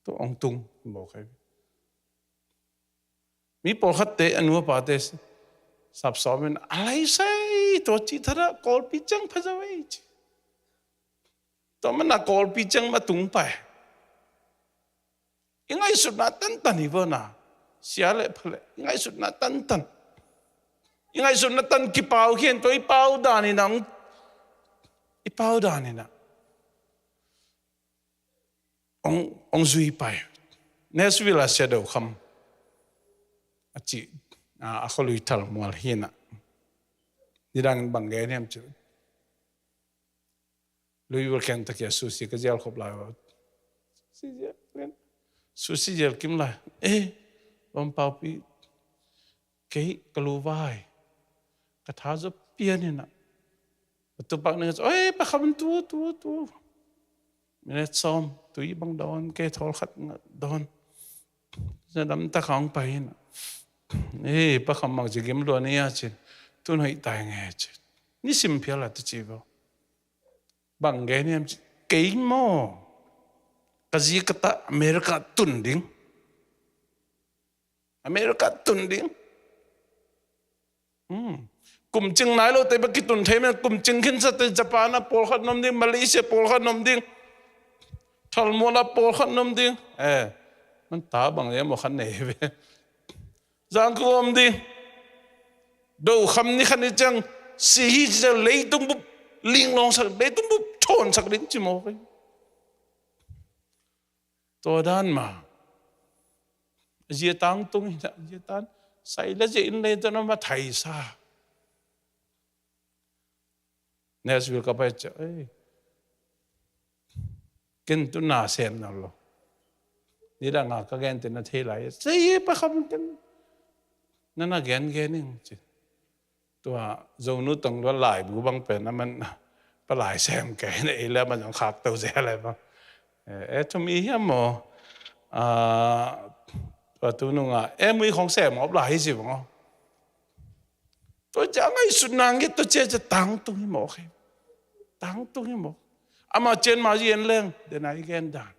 Tua hong tung mawk hi. Mi pawlkhatte a nu a pate sapsawm in, "A lai sai, tua cih thadah Kawlpi ciang pha zo ei," ci. Tua man a Kawlpi ciang mah tung pai. I ngaihsutna tantan hi vana. Sia le pha le, i ngaihsutna tantan. I ngaihsutna tan kipau khin, tua i pau dan in ah, i pau dan in ah hong, hong zui pai. Nashville a Sia Do Kham a cih, a, a khualui thal mual hi in ah. Nidang in bang gen hiam cih leh, Louisville, Kentucky a sushi ka zial khop lai uh a, sushi zial kim lai. "Eh, lawmpaupi, kei ka lu vai, ka tha zaw pian in ah, ka tupak ning a, oi, Pa Kham, tu, tu, tu, minute sawm, tui bang dawn, kei thawl khat dawn." Za dam tak hong pai in ah, "Eh, Pa Kham, mang ci gim lua ni a," ci. "Tun hoih tai nge," ci. Nisim phial a ta ci vo. Bang gen hiam ci, "Kei maw, ka zi ka ta America tun ding. America tun ding. Hmm. Kumcing nai lote bek kitun thei mah, kumcing khinsa te Japan ah pawlkhat na om ding, Malaysia pawlkhat na om ding, Thalmual ah pawlkhat na om ding. Eh, man ta bang le maw khat nei ve. Zangkong om ding. Do kham ni khat ni ciang si hi ci ciang leitung bup linglawngsak, leitung bup thawnsak ding ci mawk hi. Tua dan mah a zia tangtung hi, a zia tan sai la zia in leitung a ma thaisa. Nashville ka pai ciah, ei, ken tu na sem nawn lo. Nidang a ka gente na thei lai. Sei pa kham ken. Na na gen gen ing ci. Tua Zonu tong lua laibu bang pen a man pa lai sem kei na ei le man zong khak to zia lai bang. Eh, eh, thum i hiam maw? Ah, tua tu nunga, eh, mui khong sem op lai hi ci bang aw. Tua cia ngaihsutna ngiat tua cia cia tangtung hi mawk hi. Tangtung hi mawk. Ama cian ma yen leng, den a i gen dan.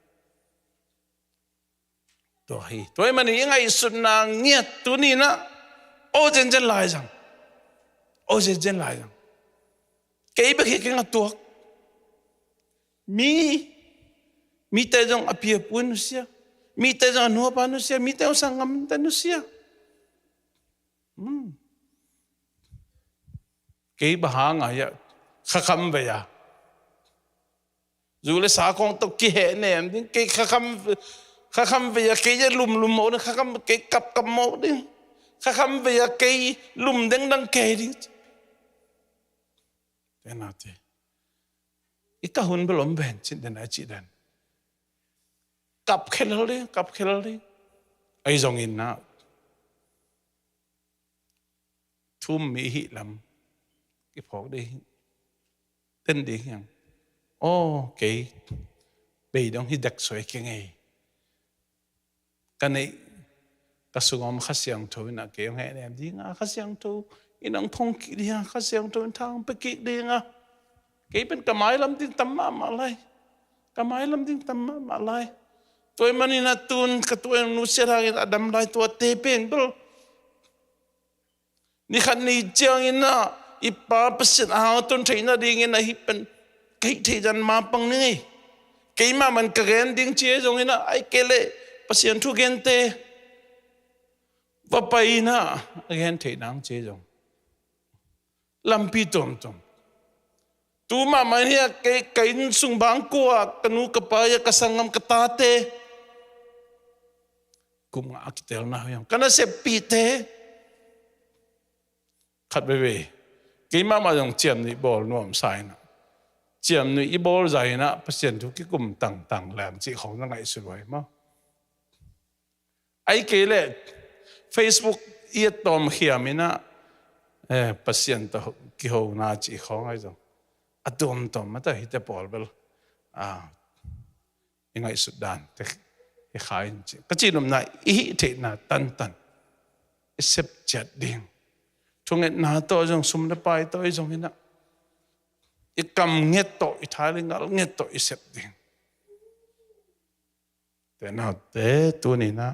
Tua hi. Tua hi mani i ngaihsutna ngiat tuni na. Aw zenzen lai zang. Aw zenzen lai zang. Kei bek hi keng a tuak. Mi, mite zong a piapu nusia. Mite zong a nuapa nusia. Mite zong sanggamte nusia. Hmm. Kei bang hang a hiah khakham vei a zu le sa kong tawh kiheh nem ding, kei khakham, khakham vei a kei hiah lumlum mawk ding, khakham kei kapkap mawk ding, khakham vei a kei lum dengdang kei ding. Tenate i ka hun bel om ven cin den a cih den. Kap khelal ding, kap khelal ding. Ahi zongin na thum mi hih lam kiphawk ding hi. Ten ding hiang. Aw, kei bei dong hi dek suai kei ngei. Ka neih ka sungom Kha Siangtho in a kei hong hehnem ding a, Kha Siangtho in hong phong kik ding a, Kha Siangtho in thang pe kik ding a. Kei pen ka mailam ding tam mahmah lai. Ka mailam ding tam mahmah lai. Tua hi manin a tun ka tua in nusiat hangin a dam lai tuate pen bel. Ni khat ni ciangin a i Pa Pasian a hang a tun theihna dingin a hih pen ka hih theih zan mapang ning ei. Keimah man ka gen ding ci ahi zongin a ai kei leh Pasian thu gente va pai in a a gen theih nang ci ahi zong. Lampi tuamtuam. Tu mahmah in hiah kei ka inn sung bangkua ka nu ka pa hiah ka sanggam ka tate kum nga a kitelna hiam ka naseppihte khat veve. Kei mahmah zong ciamnuih bawl nuam sa in a ciamnuih i bawl zah in a Pasian thu kikum tangtang lem cih khong na ngaihsut huai maw? Ai kei leh Facebook i a tawm khiam in a, eh, Pasian tawh kihona cih khong ahi zong a tuamtuam mata hite pawl bel a i ngaihsut dan te hi kha in ci ka cih nopna i hih theihna tantan i sep ciat ding. Thungetna tawh zong sum le pai tawh i zong in a i kam nget tawh i thai le ngal nget tawh i sep ding. Te naute tuni na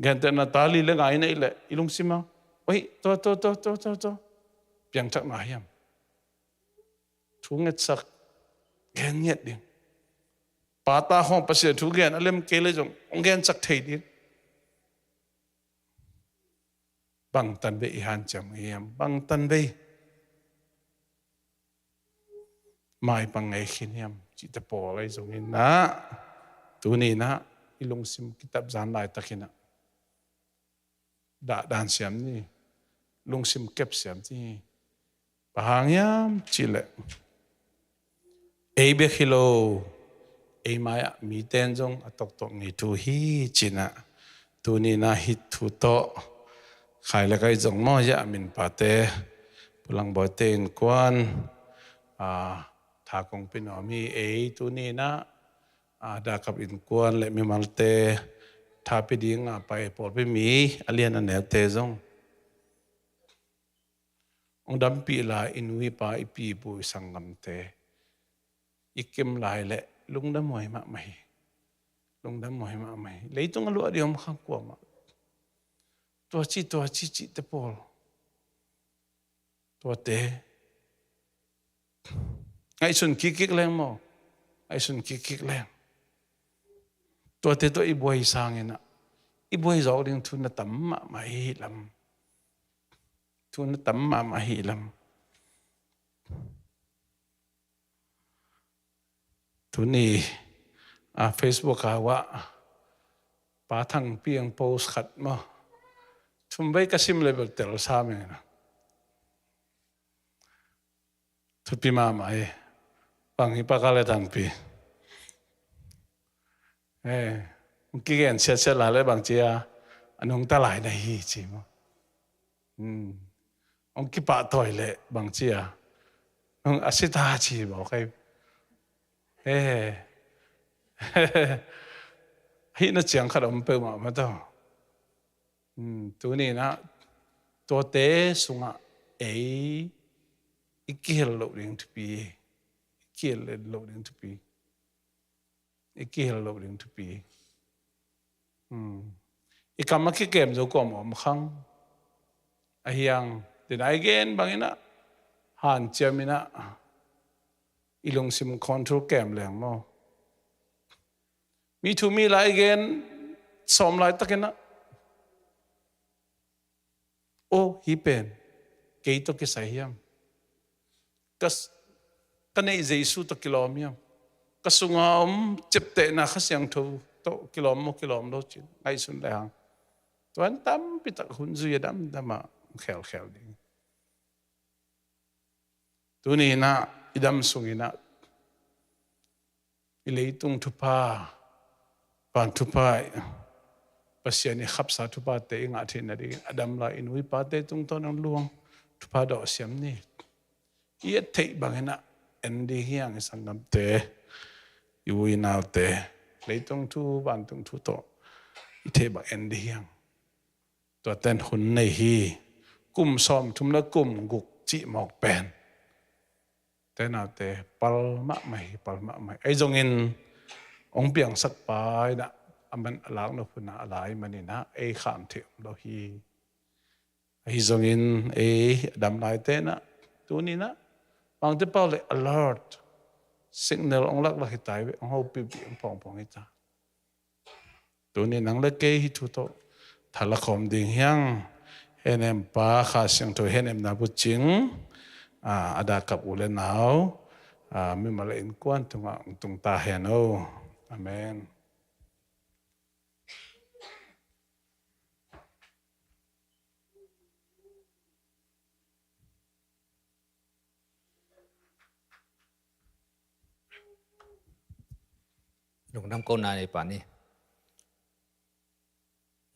gentehna ta li le ngai nei le i lungsim a oi to to to to to to piangthakna hiam? Thu ngetsak gen nget ding. Pata hong Pasian thu gen a lem kei le zong hong gensak thei ding. Bangtan vei i hanciam hiam? Bangtan vei maipang ngei khin hiam? Cihte pawl ahi zongin na tuni na i lungsim kitap zan laitakin a dahdan siam ni, lungsim kep siam ni. Bang hang hiam cihleh ei bek hi lo, ei mai-ah mite in zong a toktok ngei thu hi cinah tuni na hih thu tawh khai le kai zong maw hiah a minpate Pu Langbawite innkuan a tha kong pia nuam hi. Ei tuni na a dakap innkuan le mimalte tha pia dinga pai pawlpi mi a lian a neute zong hong dampih lai i nu i pa i pi i pu i sanggamte i kim lai le lungdam huai mahmah hi. Lungdam huai mahmah hi. Leitung a luah ding om khang kuamah tua ci tua ci cihte pawl Tuate ngaihsun kikkik leng maw, ngaihsun kikkik leng, tuate tawh i buai sanginah i buai zawk ding thu na tam mahmah hi lam. Thu na tam mahmah hi lam. Tuni a Facebook a uah Pa Thang Piang post khat maw, thumvei ka sim le bel tel sa meng na. Thupi mahmah hi. Bang hi Pa Kale Thang Pi? Eh, hong kigen siatsiat lai le bang cia a nungta lai na hi ci maw? Hmm. Hong kipahtawi le bang cia hong a sita ci baw kai. Eh. Hih na ciang khat om peuhmah mah tawh. Hmm, tuninah tuate sungah ei i kihel loh ding thupi, i kihel loh ding thupi, i kihel loh ding thupi. Hmm. I kam a kikem zo kuam om khang. A hiang, tina i gen banginah hanciam inah i lungsim control kem leng maw? Mi thu mi lai gen sawm laitakinah, aw, hih pen kei tawh kisai hiam? Ka, ka neih Jesu tawh kilawm hiam? Ka sunga om ciaptehna Kha Siangtho tawh kilawm maw, kilawm lo cin ngaihsun le hang, tuan tampitak hun zui a damdamah khelkhel ding. Tuninah i dam sunginah i leitung thupha, van thupha, Pasian i khapsa thuphate i ngah theih nading a dam lai i nu i pate tungtawn a luang thupha dawhsiam ni. I et theih banginah en ding hiang, i sanggamte, i u i naute, leitung thu vantung thu tawh i theih bang en ding hiang. Tuaten hun nei hi. Kum sawmthum le kum guk cih mawk pen, te naute, pal mahmah hi, pal mahmah hi. Ahi zongin hong piangsak pa inah a man a lak nop hunah a lai maninah ei kham theih om lo hi. Ahi zongin ei a dam laite inah tuninah bangte pau le alert, signal hong laklak hi ta hi ve, hong hopihpih, hong pawngpawng hi ta. Tuni nang le kei hih thu tawh thala khawm ding hiang. Henem Pa Kha Siangtho henemna bucing a, a dah kap u le nau, a, mimal le innkuan tungah hong tung ta hen o. Amen. Lungdam ko na nei pa ni.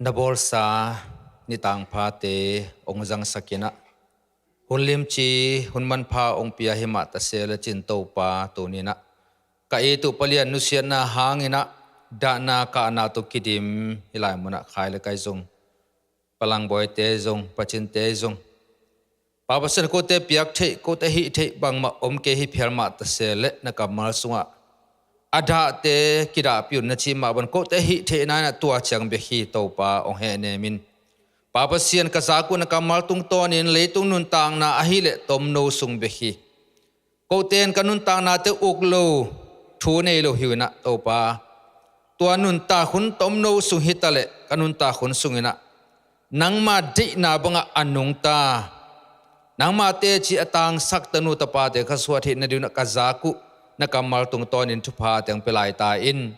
Na bawlsa nitangphate hong zangsak inah, hun limci hun manpha hong pia hi mah ta se le cin Topa, tuninah ka it uh Palian nusiatna hanginah dahna kahna tawh kidim hih lai munah khai le kai zong, palangbawite zong, pacinte zong, Pa Pasian, kote piak theih, kote hih theih bangmah om kei hi phial mah ta se le na kammal sungah a dahte kidahpih un na cih mah bang kote hih theihna inah tua ciang bek hi Topa hong hehnem in. Pa Pasian, ka zak uh na kammal tungtawnin leitung nuntakna ahih leh tomno sung bek hi. Kote in ka nuntaknate uk lo, thu nei lo hi uh inah Topa, tua nuntak hun tomno sung hi ta leh ka nuntak hun sunginah nangma deihna bangah a nungta, nangma teci a tangsak tanu tapate ka suah theih nadingunah ka zak uh na kammal tungtawnin thupha teng pia lai ta in.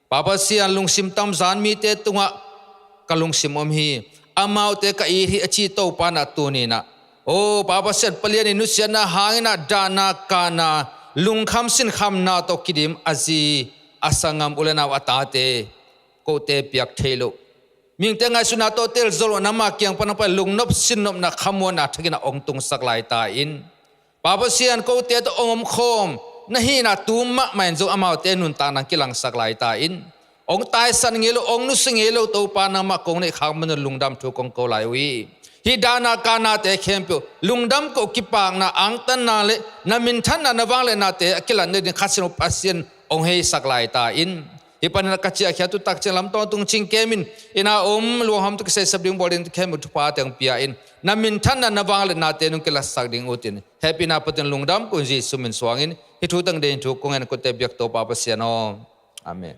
Pa Pasian, lungsim tamzan mite tungah ka lungsim om hi, amaute ka it hi a ci Topa inah tuninah, o Pa Pasian, Palian i nusiatna hanginah dahna kahna, lungkham sinkhamna tawh kidim a zi, a sanggam, u le nau, a tate, kote piak theih loh, mihingte ngaihsutna tawh tel zo loh, nangma kiang pan hong pai lungnop sinnopna khamuanna thakin a hong tungsak lai ta in. Pa Pasian, kote tawh hong omkhawm na hihna tu mahmah in zong amaute nuntakna hong kilangsak lai ta in. Hong taisan ngei lo, hong nusia ngei lo Topa, nangmah kong neih khak manun lungdam thu kong ko lai uh hi. Hih dahna kahnate khempeuh lungdam ko, kipakna, angtanna le na minthanna, na vangliatnate a kilatna ding Kha Siangtho Pasian hong heisak lai ta in. Hih panin a ka ciahkhiat uh tak ciang lam tawntung cingkemin, inn ah om luangham tawh kiseisap ding bawl ding khempeuh thupha teng pia in, na minthanna na vangliatnate nong kilatsak ding utin, hehpihna Pathian lungdam kong, Jesuh min suangin hih thu teng deih thu kong ngen, kote biak Topa Pasian aw. Amen.